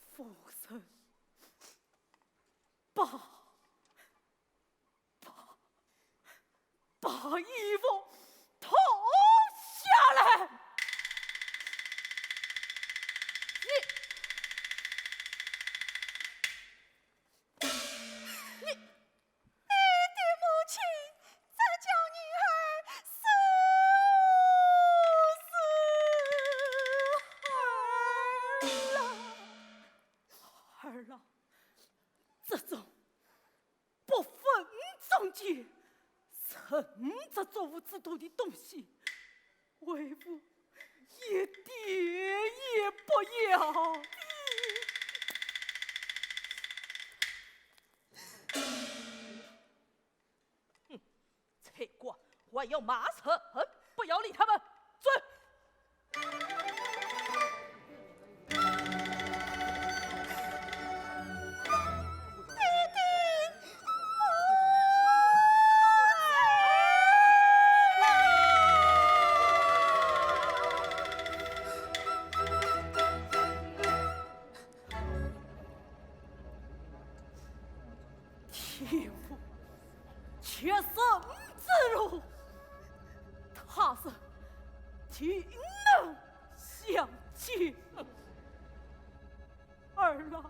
夫人，罢，罢， 把衣服脱下来。你，你，你的母亲，这叫女儿死无死儿了。儿啊，这种 不分忠奸、认贼作父之徒的东西，为父一点也不要。哼，才怪，还要骂人，不要理天父，七十五之路，他日定能相见。儿啊，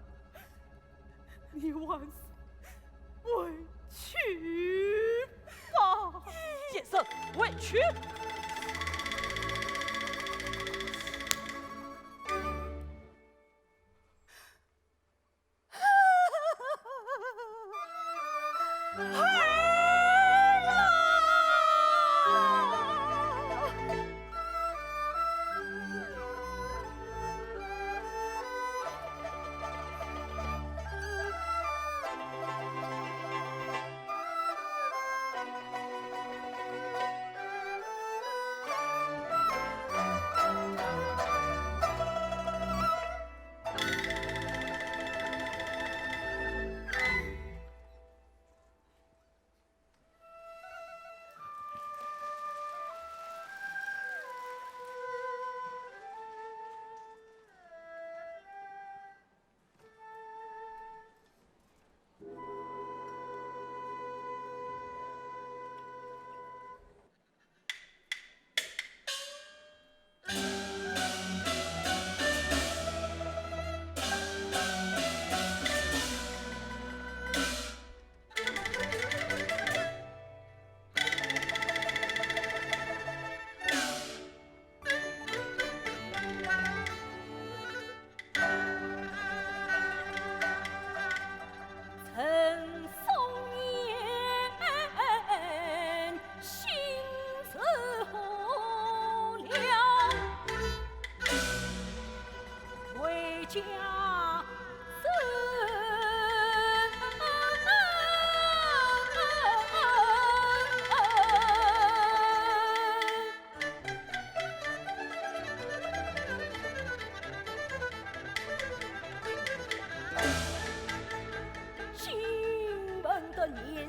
你还是回去吧。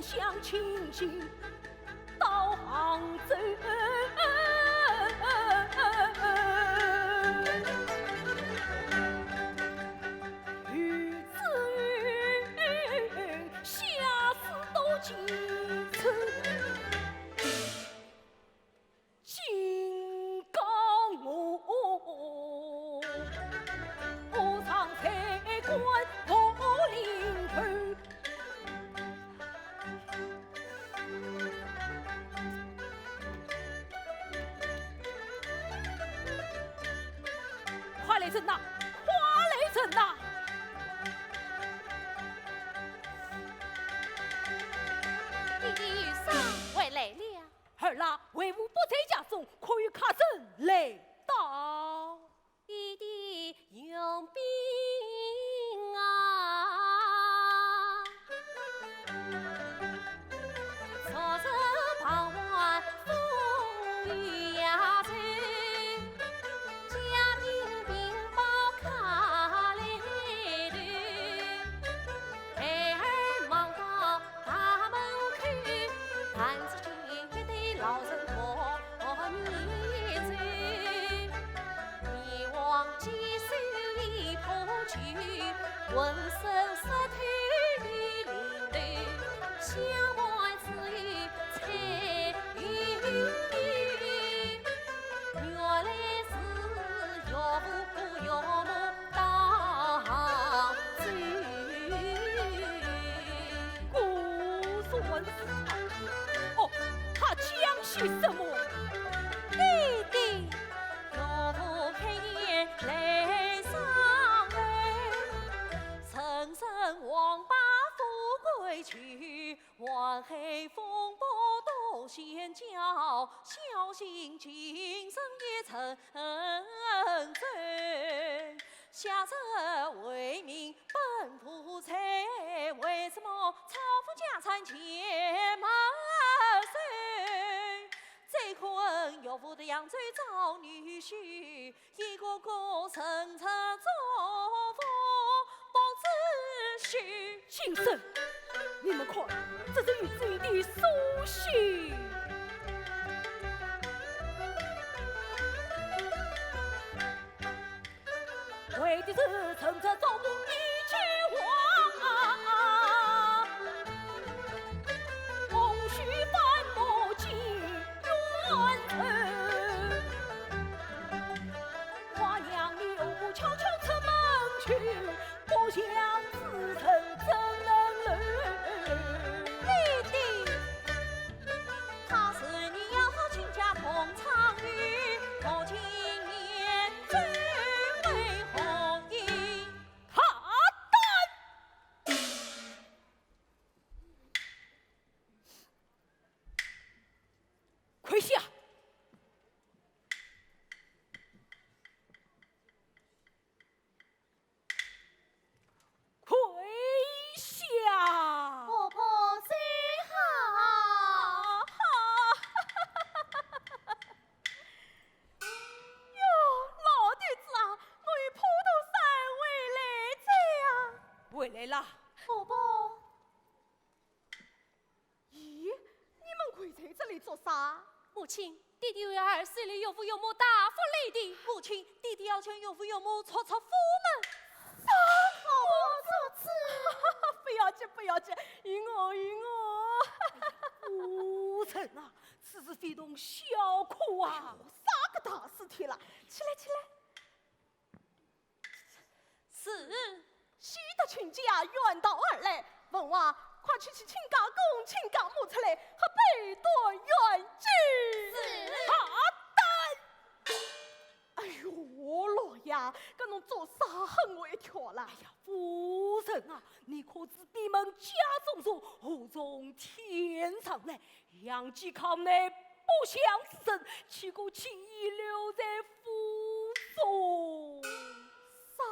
贤侄，回去。快来人呐！快来人呐！爹爹，有事回来了。儿啊，为父不在家中，可有客人来到？爹爹用兵啊！ 果然是他。哦，他讲些什么？爹爹。先生，你们看，这是御史的书信。 为的是臣子做梦一句话。来了。婆婆。咦，你们跪在这里做啥？母亲，爹爹为儿修理岳父岳母大发雷霆。母亲，爹爹要求岳父岳母撤出府门。啥？我做主？不要紧，不要紧，依我，依我。夫人啊，此事非同小可啊。啥个大事体啦？起来，起来。 是。喜得亲家远道而来，文华，快去请亲家公、亲家母出来，喝杯团圆酒。是。好的。哎哟，老爷，搿侬做啥吓我一跳啦？哎呀，夫人啊，你可知闭门家中坐，祸从天上来。 杨继康乃不祥之身，岂可轻易留在府中？啥？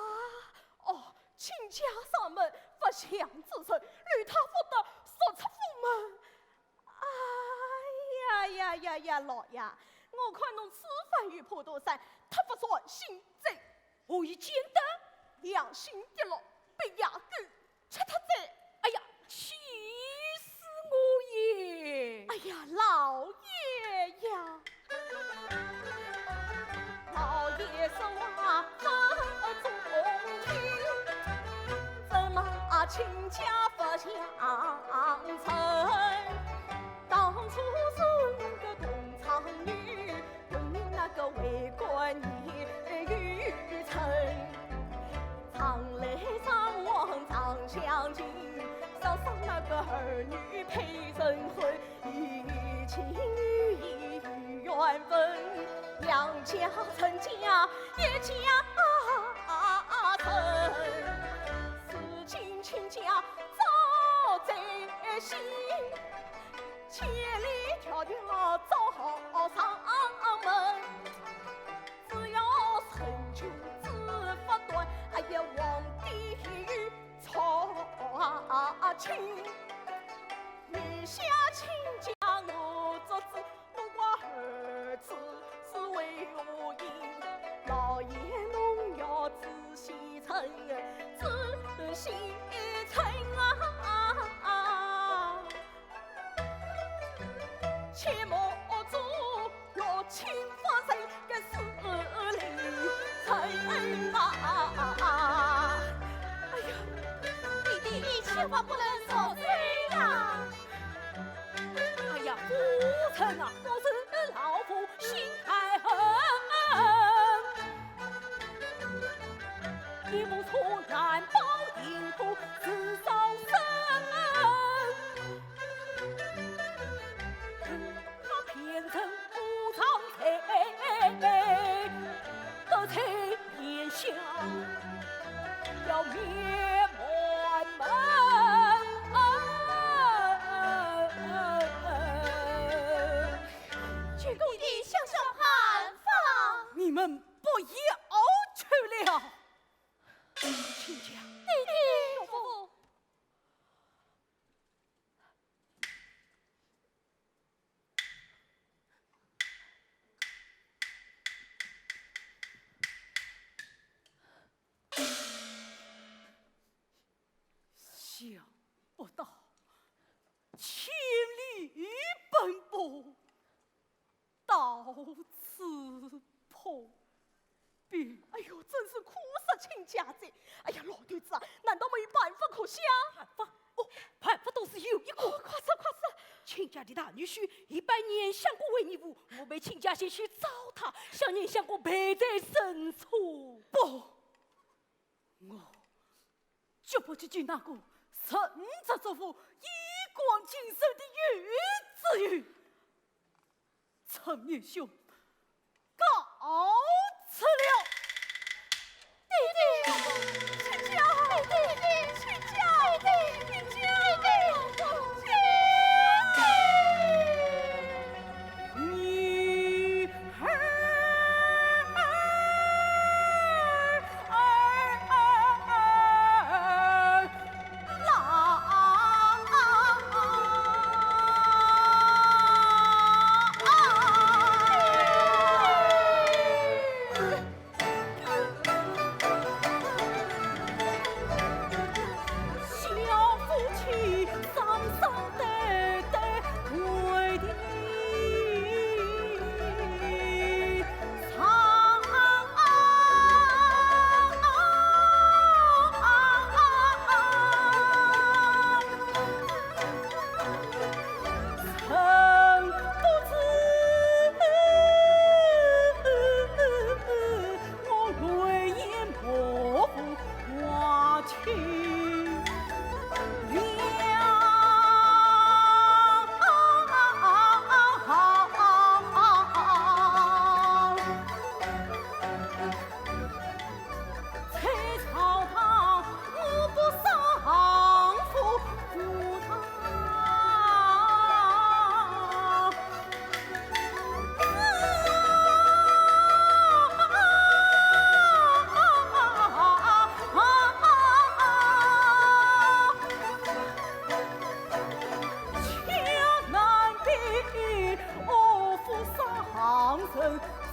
哦，亲家上门，不祥之身，留他不得，速出府门。哎呀呀呀呀，老爷，我看侬此番与普陀山，忒不专心哉。何以见得？良心跌落，被野狗 吃脱哉。哎呀，气死我也！哎呀，老爷呀！老爷说话不中听，怎么亲家不相称？当初是个同窗女， 同你那个为官你愚蠢，常来张望常相近，少少那个儿女配人婚，一情一意缘分，两家成家一家成，如今亲家早在先。 千里迢迢找上门，只要成就之不短，哎呀，皇帝也有宠亲。你想亲家我做主，我儿子是为何意？老爷侬要仔细称，仔细称啊！ 切莫做落卿夫人个势利人啊！哎呀，爹爹，你千万不能受罪啊！哎呀，夫人啊，我是老夫心太狠，一步错，难保幸福是少生。 他偏成不常才，得罪贤相，要灭门。请公子想想办法。你们不要去了。亲家，爹爹，岳父。 想不到千里奔波，到此破 禀。哎呦，真是苦煞亲家哉！哎呀，老头子啊，难道没有办法可想？办法？哦，办法倒是有一个。哦，快说，快说！亲家的大女婿一拜严相公为义父，我陪亲家前去找他，向严相公赔罪认错。不，我绝不去救那个神职主簿一光金身的御史。 陈年兄，告辞了。爹爹，亲家，爹爹，亲家，爹爹，亲家，爹爹，亲家。女儿，儿，儿，儿。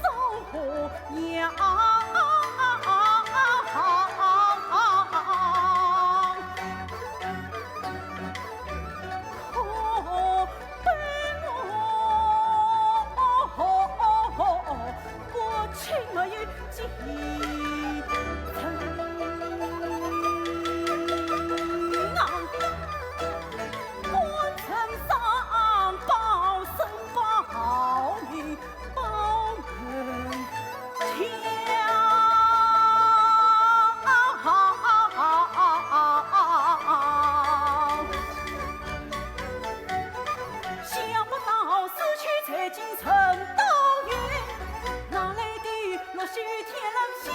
做何样？可悲我不亲，没有继承。官场上报身报名， 报门墙。想不到死去才竟成倒运，哪来的落雪天冷心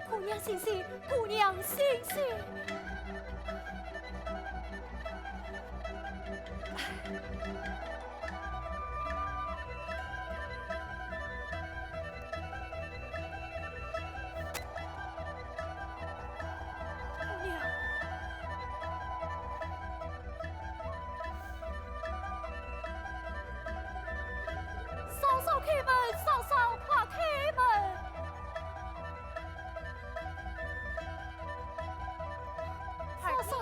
姑娘醒醒，姑娘醒醒！ 嫂嫂开门，嫂嫂快开门！嫂嫂。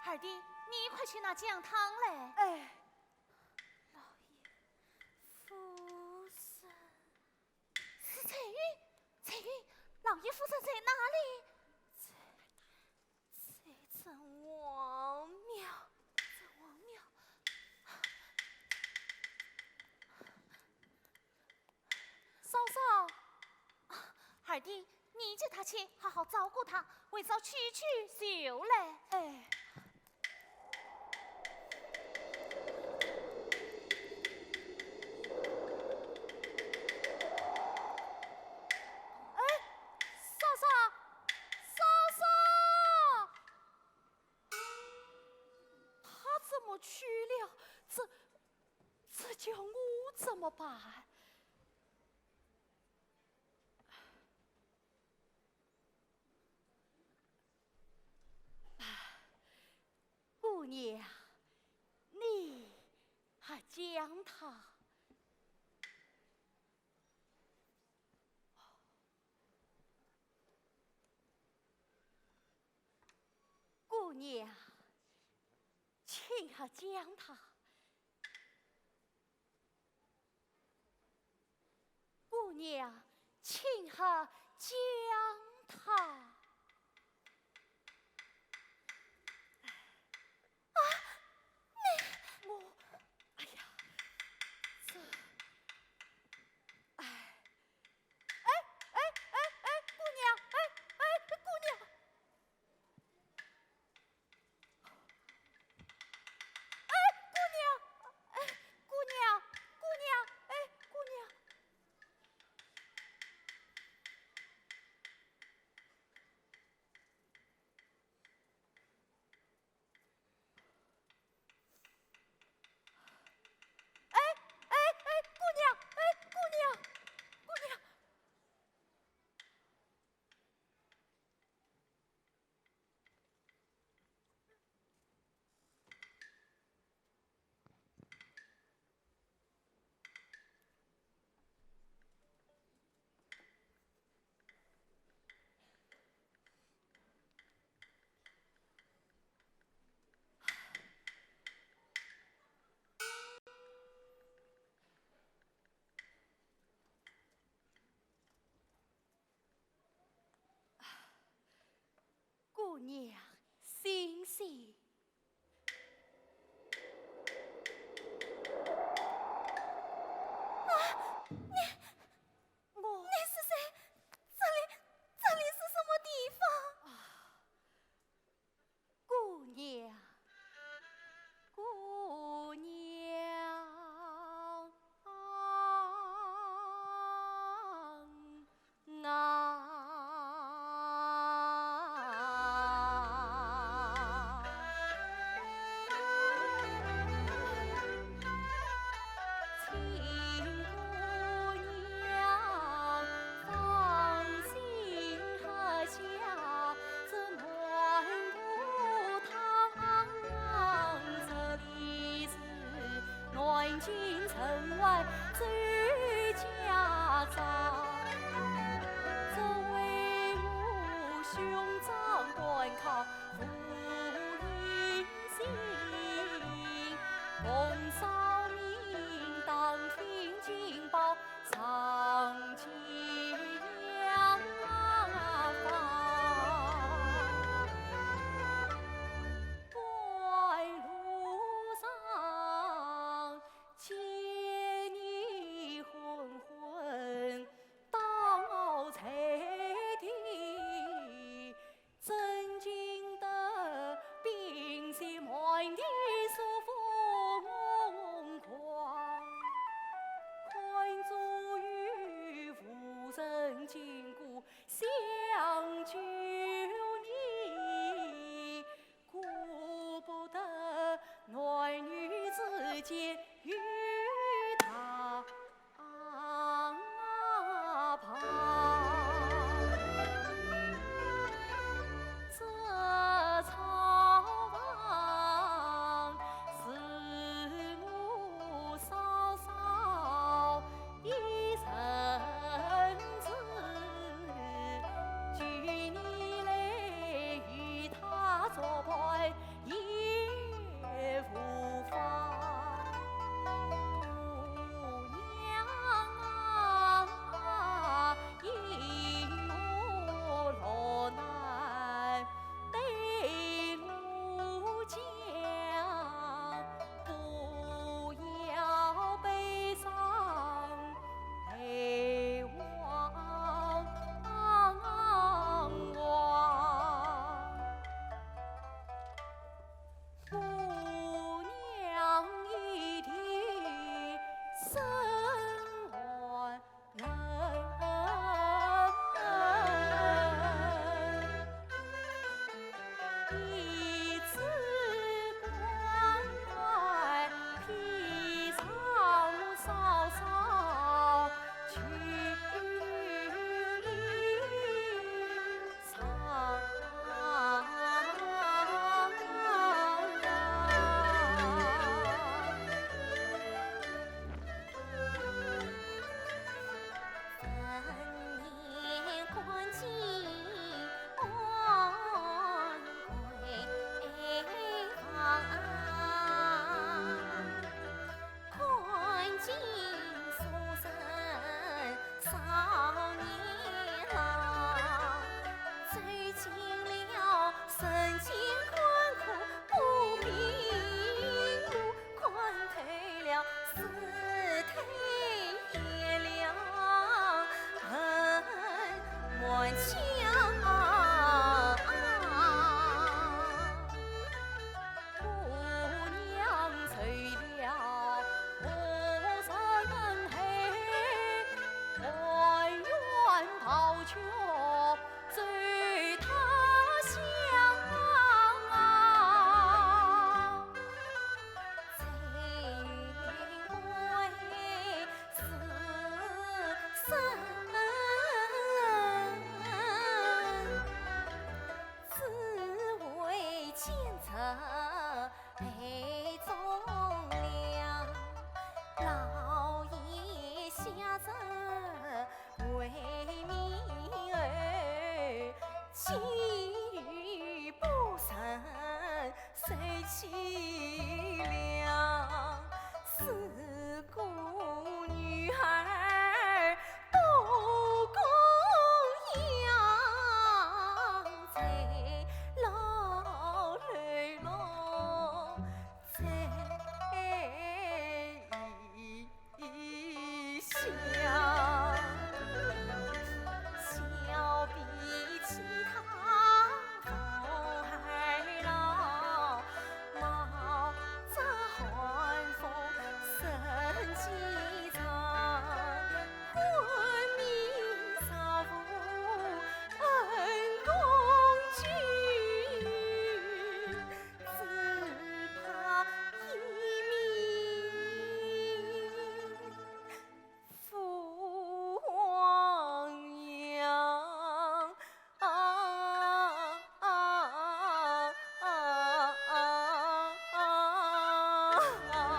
二弟，你快去拿姜汤来。哎。老爷夫人。是翠云，翠云，老爷夫人在哪里？这，这真荒谬，真荒谬。 嫂嫂。啊，二弟，你叫他去，好好照顾他，为嫂去去就来。哎。哎，嫂嫂，嫂嫂，他怎么去了？这，这叫我怎么办？ 啊，姑娘，你还将他？姑娘，请还将他。 姑娘，请还将他。啊，你……我……哎呀，这……哎，哎，哎，哎，哎，姑娘，哎，哎，姑娘。 哎，姑娘，哎，姑娘，姑娘，哎，姑娘。姑娘，醒醒！啊，你，我，你是谁？这里，这里是什么地方？啊，姑娘，姑娘。 啊。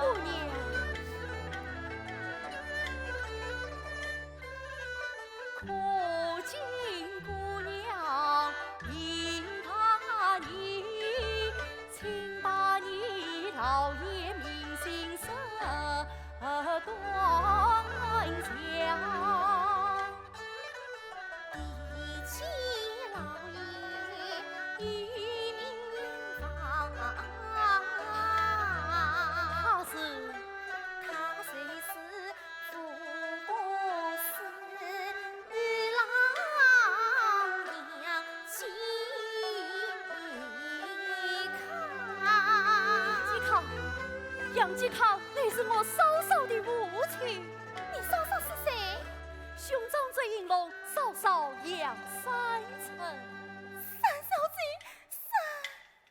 姑娘。可敬姑娘，明白你，请把你老爷名姓甚端详。一见老爷，一命临房。他是？他就是 杨继康，杨继康，乃是我嫂嫂的父亲。你嫂嫂是谁？兄长祝英龙，嫂嫂杨三春。三小姐，三……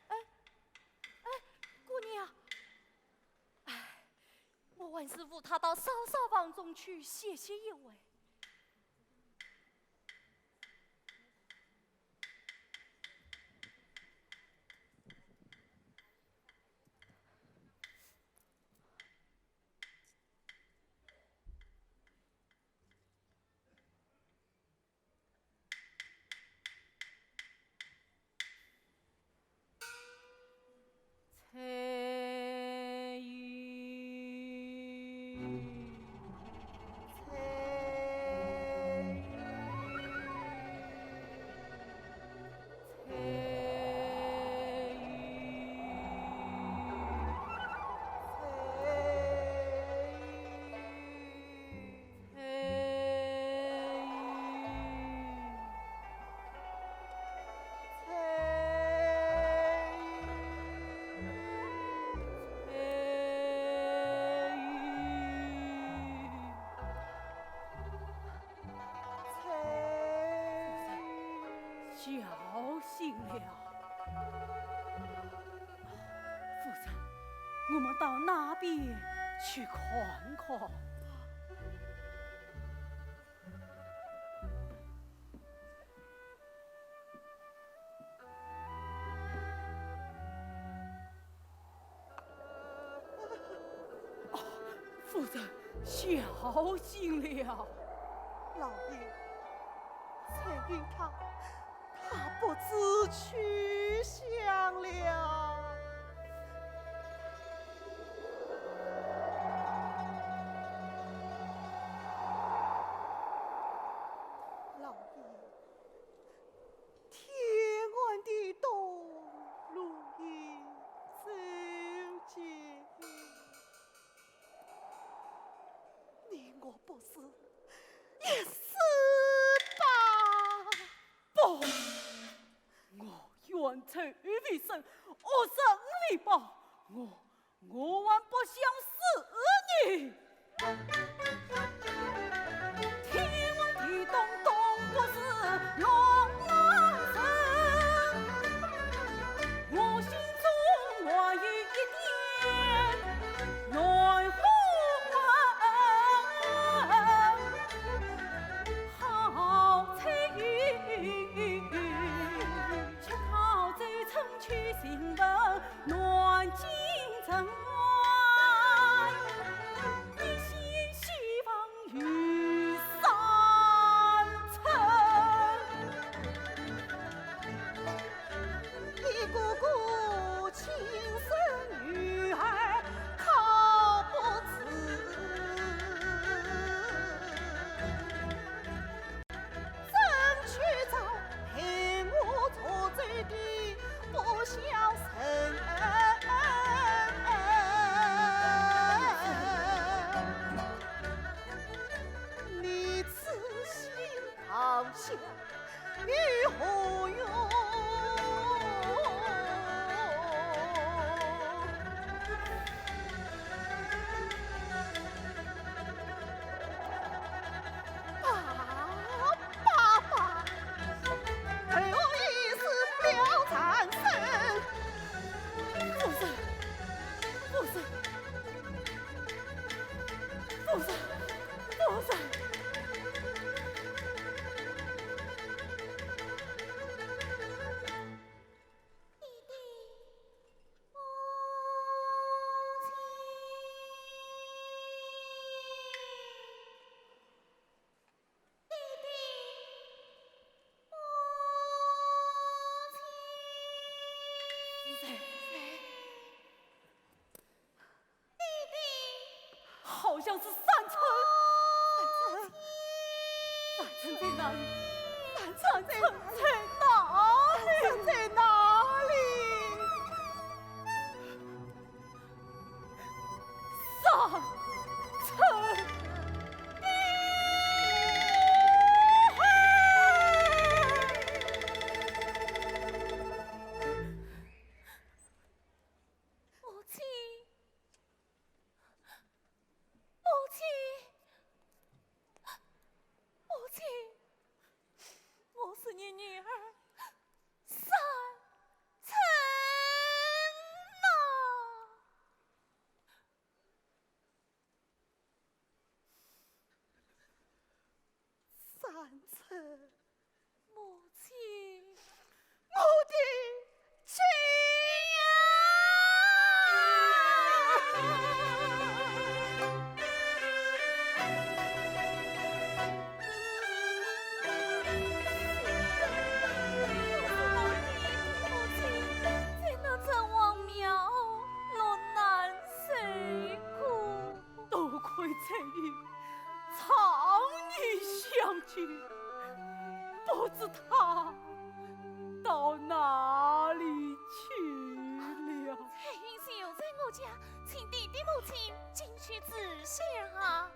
哎，哎，姑娘，哎， 我还是扶她到嫂嫂房中去歇息一会。小心了。夫人，我们到那边去看看。 夫人，小心了。老爷，翠云她，她不知去向了。老爷， 天寒地冻，路也走尽，你我不死，也死吧。不，我冤仇未伸，恶人未报，我 我还不想死呢！天寒地冻冻不住我难受，我心中还有一点难过啊。好彩云，吃桃走春去寻访 南京城啊。好像是三春。三春，三春在哪里？三春在哪里？三春在哪里？三春。母亲，母亲，母亲，我是你女儿三春呐。 三春，母亲，我的亲呀！ 多亏翠云长年相救，不知她到哪里去了。翠云就在我家，请爹爹母亲进去住下啊。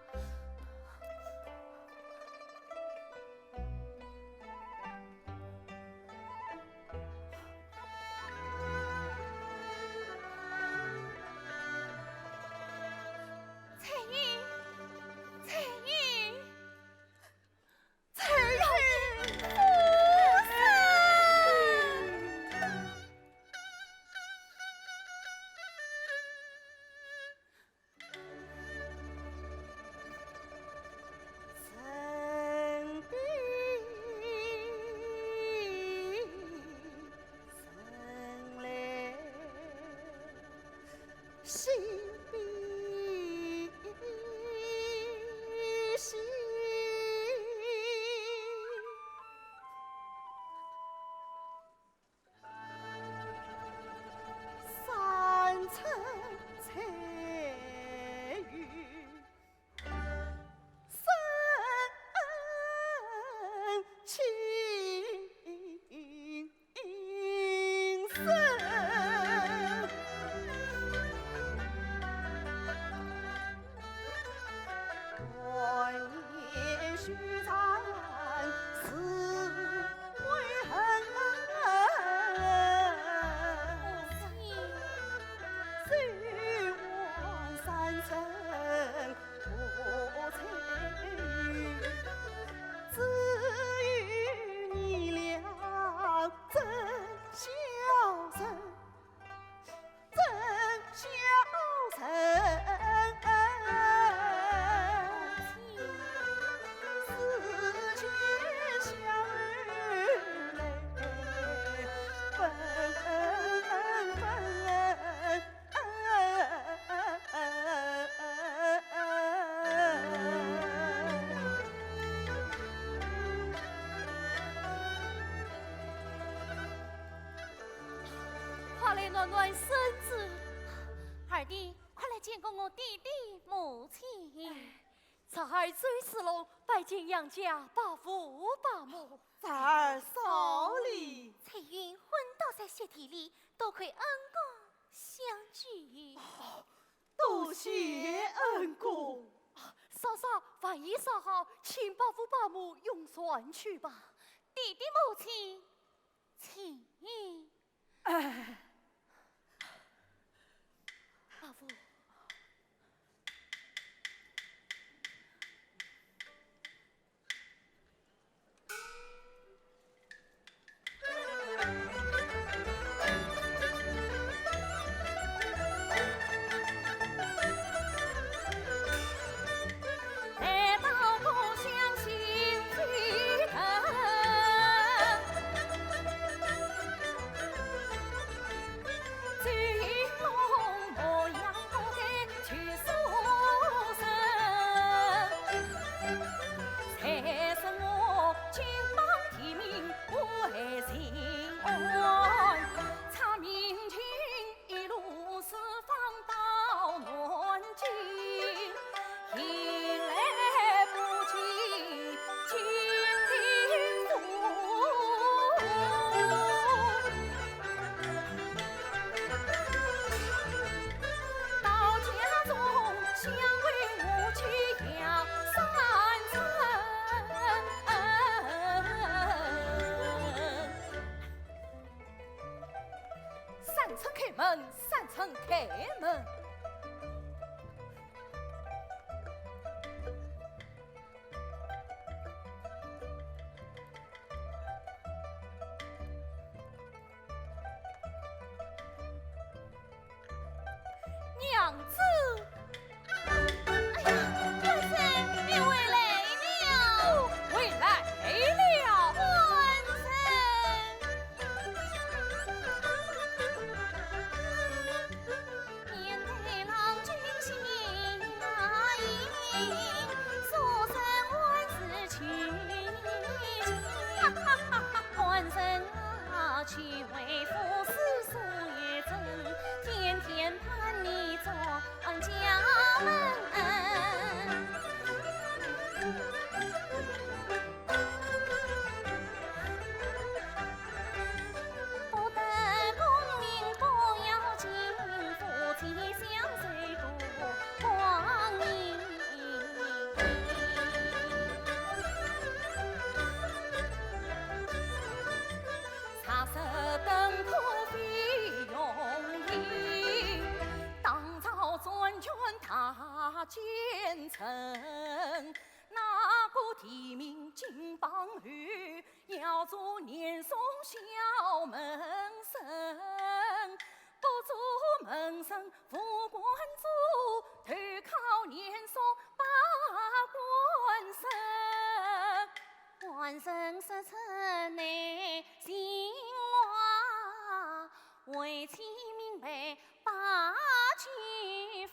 快来暖暖身子。二弟，快来见过我爹爹母亲。哎，侄儿周世龙拜见杨家伯父伯母。侄儿少礼。翠云昏倒在雪地里，多亏恩公相救。哦，多谢恩公。嫂嫂，饭已烧好，请伯父伯母用膳去吧。爹爹母亲，请。哎。伯父。门开门。娘子。哎呀，官人，你回来了。回来了。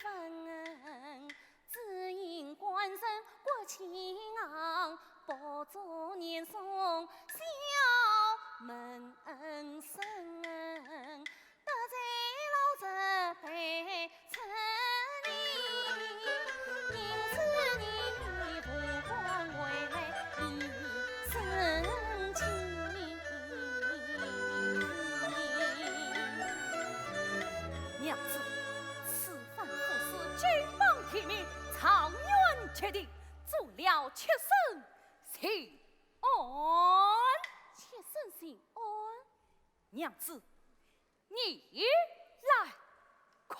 官人。 娘子，此番府司金榜题名，状元决定，做了妾身请安。妾身请安。娘子， 你来看。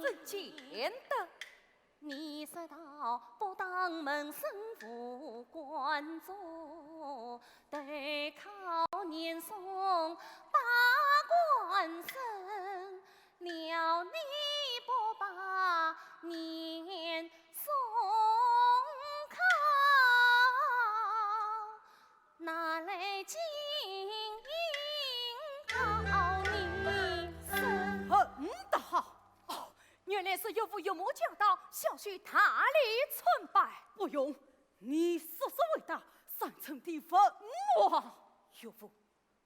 怎见得？ 很得好。哦，原来是岳父岳母驾到，小婿大礼参拜。不用，你速速回答三春的父母啊。岳父，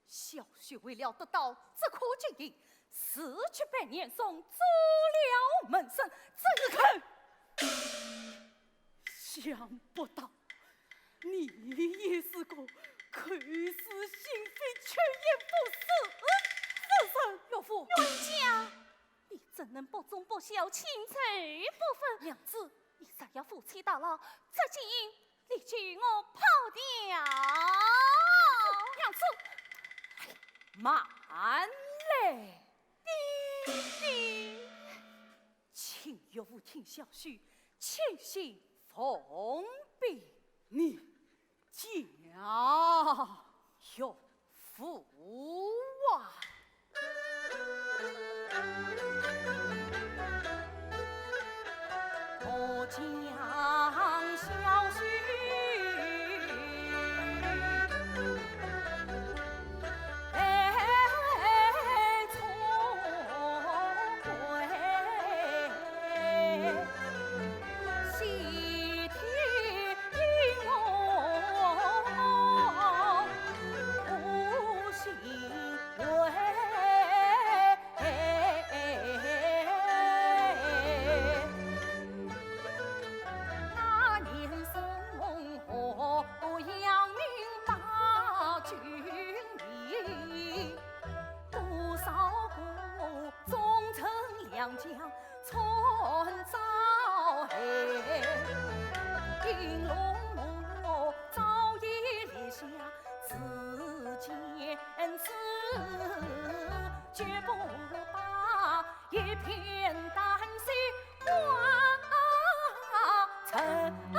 小婿为了得到这颗金印，自去拜严嵩，做了门生，怎可……想不到你也是个口是心非、趋炎附势的人。岳父，冤家，你怎能不忠不孝、轻贼不分？娘子，你若要负气到牢，这金印你就与我抛掉。娘子，慢来。爹爹。 请岳父听小婿，千岁奉禀。你讲。岳父啊。我将小婿，哎，春早哎，金龙我早已立下自见志，绝不把一片丹心挂成灰。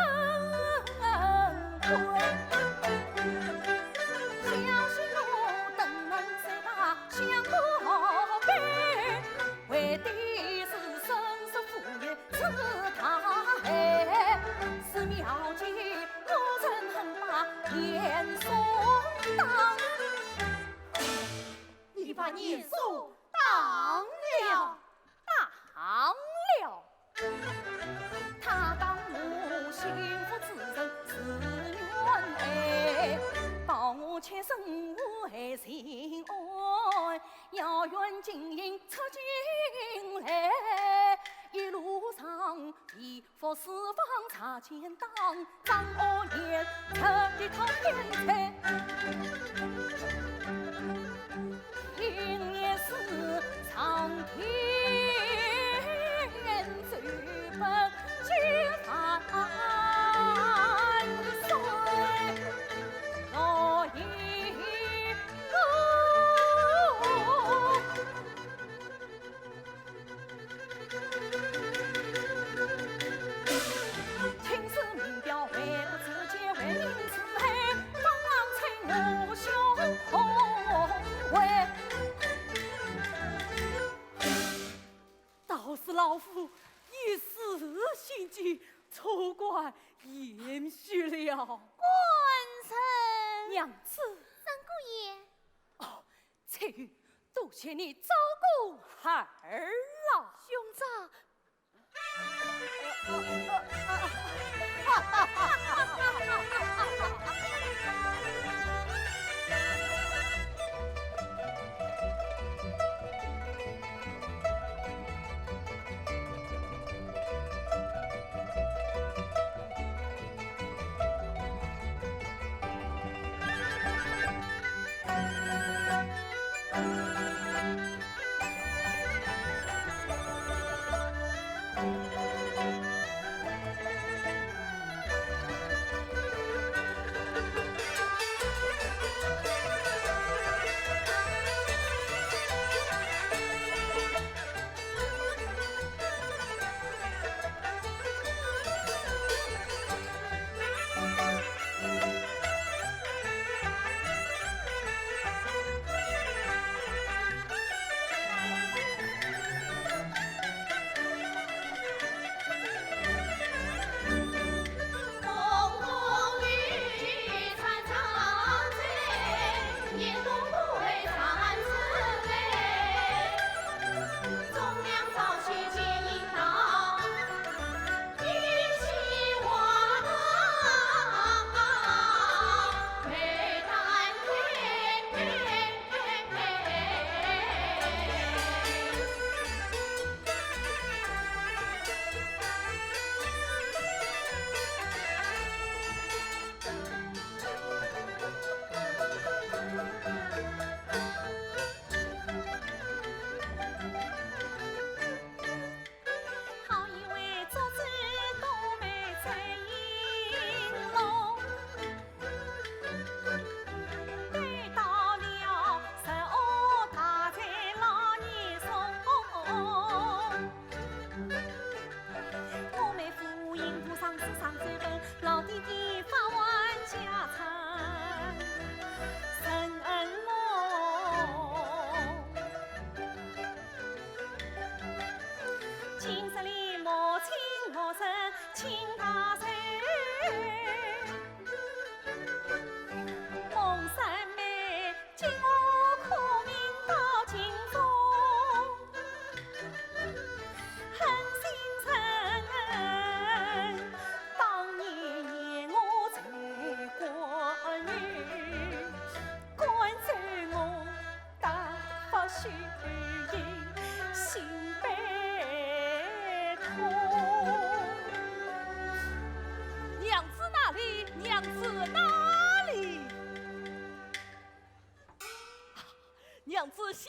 小心我等人在那相告白。 为的是生死富裕之大害，是妙计我怎能把严嵩当？你把严嵩当了？当了。他当我心腹之人是冤枉，保我妾身无害心安。 要愿金印出京来，一路上地府四方查奸党，张恶言，这一套天才，今夜是上天奏本，揭凡岁。 倒是老夫一时心急，错怪贤婿了。官人。娘子。三姑爷。哦，翠云，多谢你照顾孩儿了。兄长。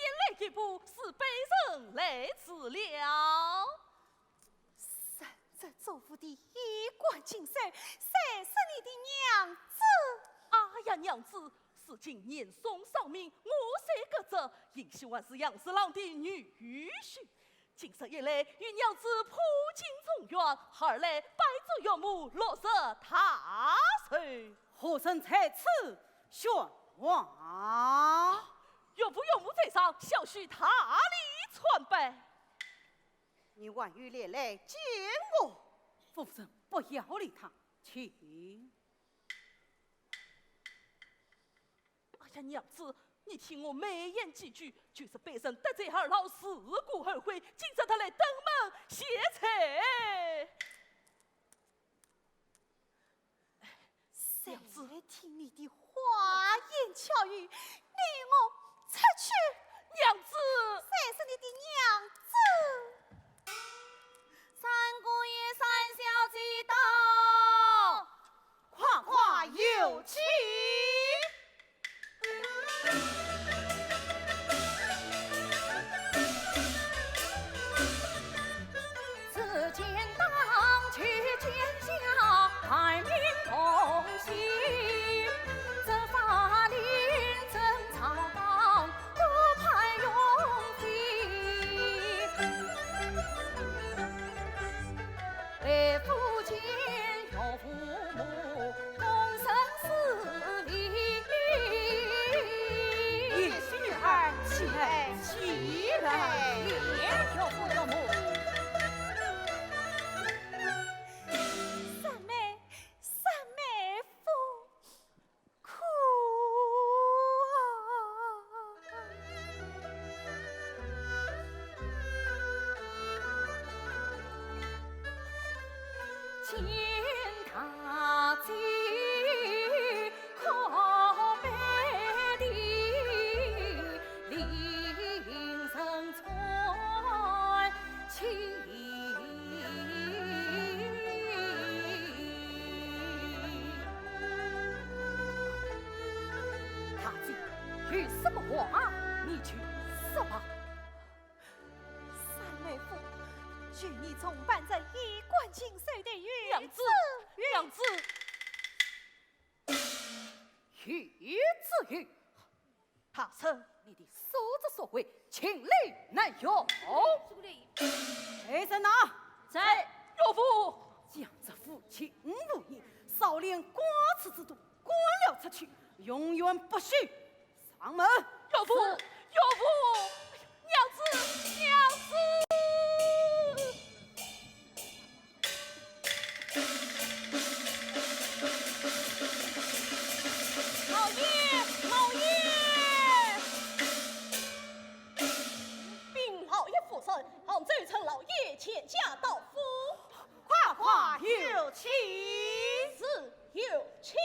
来一步，是卑人来迟了。 这做父的衣冠禽兽，谁是你的娘子？哎呀，娘子，如今严嵩丧命，我虽革职，依旧还是杨侍郎的女婿。今日一来，与娘子破镜重圆，二来拜祝岳母六十大寿。何人在此说话？岳父岳母在上，小婿大礼参拜。 你还有脸来见我？夫人，不要理他，请。哎呀，娘子，你听我美言几句，就是卑人得罪二老，自古后悔，今日特来登门谢罪。 娘子，谁听你的花言巧语，你我出去。娘子，谁是你的娘子？三姑爷、三小姐到，快快有请。 贤婿女儿，起来，起来。哎，岳父岳母。三妹，三妹夫。 苦啊！大姐，有什么话你就说吧。三妹夫，求你重办这衣冠禽兽的御赐。娘子，娘子。 御赐御赐。大人，你的所作所为，情理难容。来人呐！在。岳父。将这无情无义、少年寡妇之徒赶了出去，永远不许上门。岳父，是。岳父，娘子，娘子。 老爷，老爷！禀老爷夫人，杭州陈老爷全家到府。快快有请。是。 有请。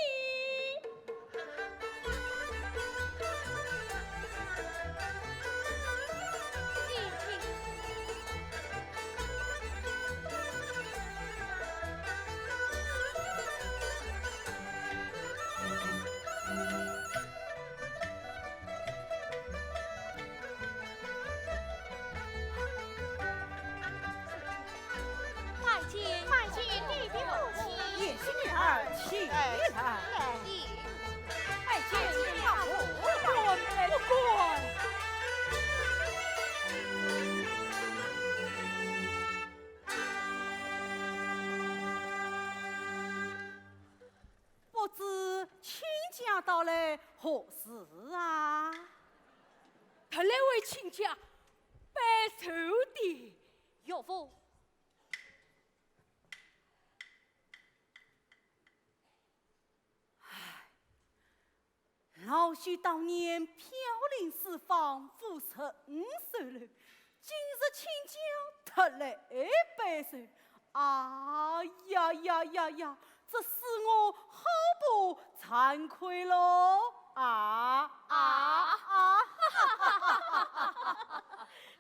拜见，拜见你的母亲。贤婿女儿，起来。哎，拜见你的母亲。不敢，不敢。不知亲家到来何事啊？特来为亲家拜寿的。岳父。 唉，老朽当年飘零四方，无人收留，今日亲家特来拜寿。啊呀呀呀呀，这使我好不惭愧咯！啊，啊，啊！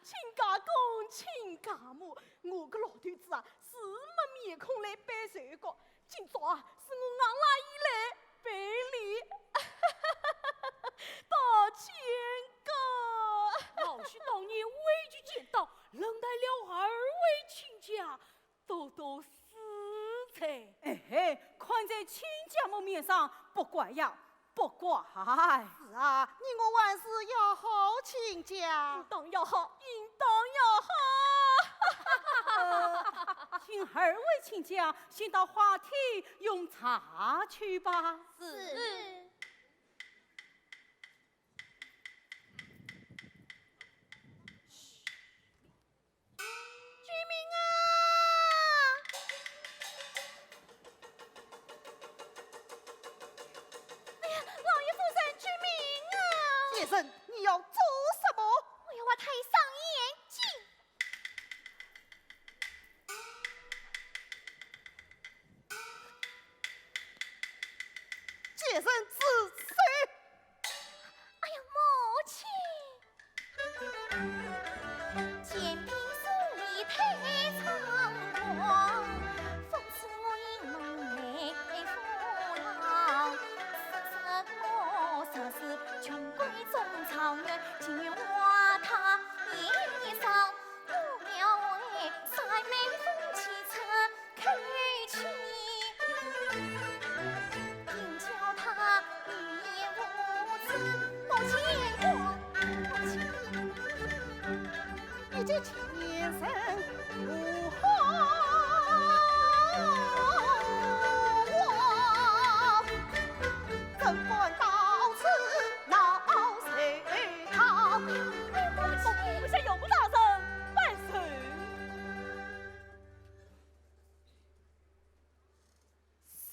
亲家公，亲家母，我个老头子啊，是没面孔来拜寿个。 今朝啊，是我硬拉伊来赔礼，道歉个。老轮到了二位亲家，多多指教。哎嘿，看在亲家母面上，不怪呀，不怪。是啊，你我还是要好亲家。应当要好，应当要好。呃，请二位亲家先到花厅用茶去吧。是。 救命啊！哎呀，老爷夫人，救命啊！贱人，你要做什么？我要挖他一双眼睛。 贱人住手！哎呀，母亲！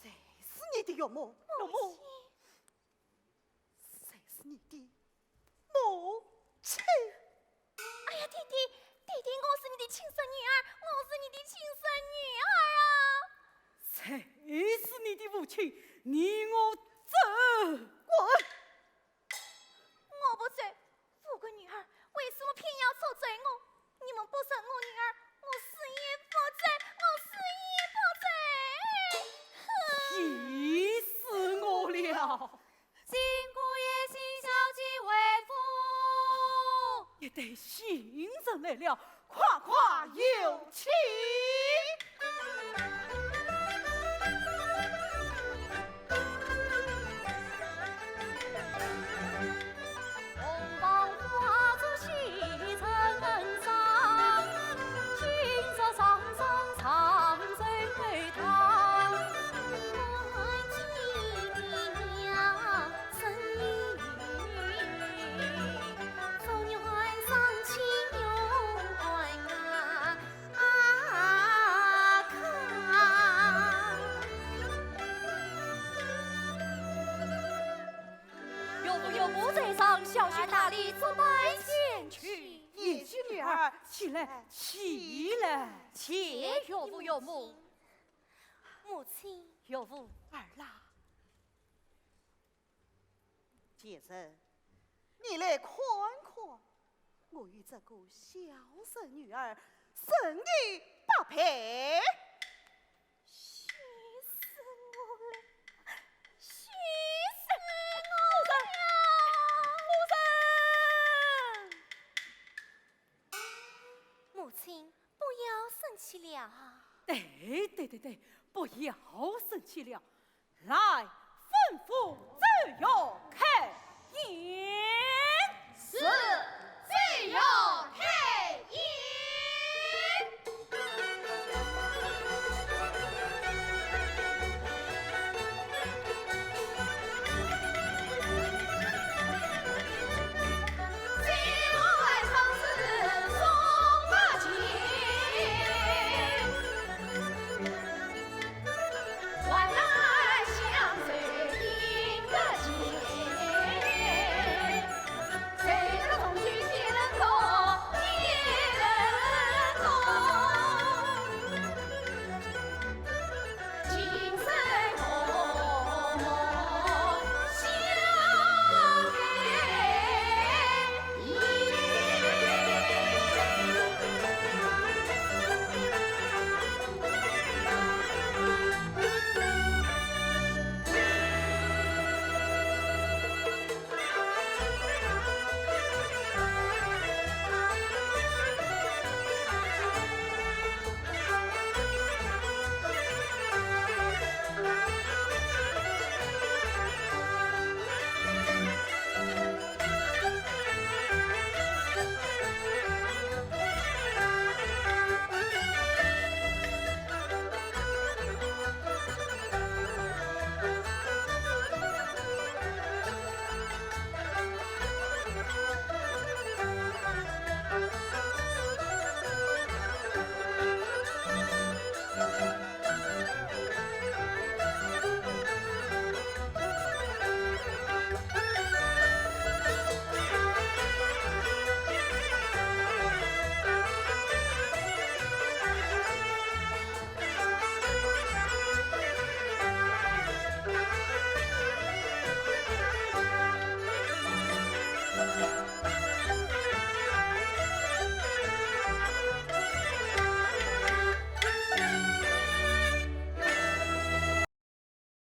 谁是你的岳母？岳母。谁是你的母亲？哎呀，爹爹，爹爹，我是你的亲生女儿，我是你的亲生女儿啊！谁是你的母亲？你我走。滚！ 我不走，五个女儿为什么偏要捉走我？你们不认我女儿，我死也不走，我死也不走！哼！气死我了！新姑爷、新小姐回府。一队新人来了，快快有请。 啊，看。岳父岳母在上，小婿大礼参拜前去。贤婿女儿，起来，起来。谢岳父岳母。母亲。岳父。儿啦。 贱人，你来看看，我与这个孝顺女儿，胜你百倍。气死我了！气死我了！夫人！夫人！母亲，不要生气了。对，对，对，对，不要生气了。 来，吩咐奏乐开宴。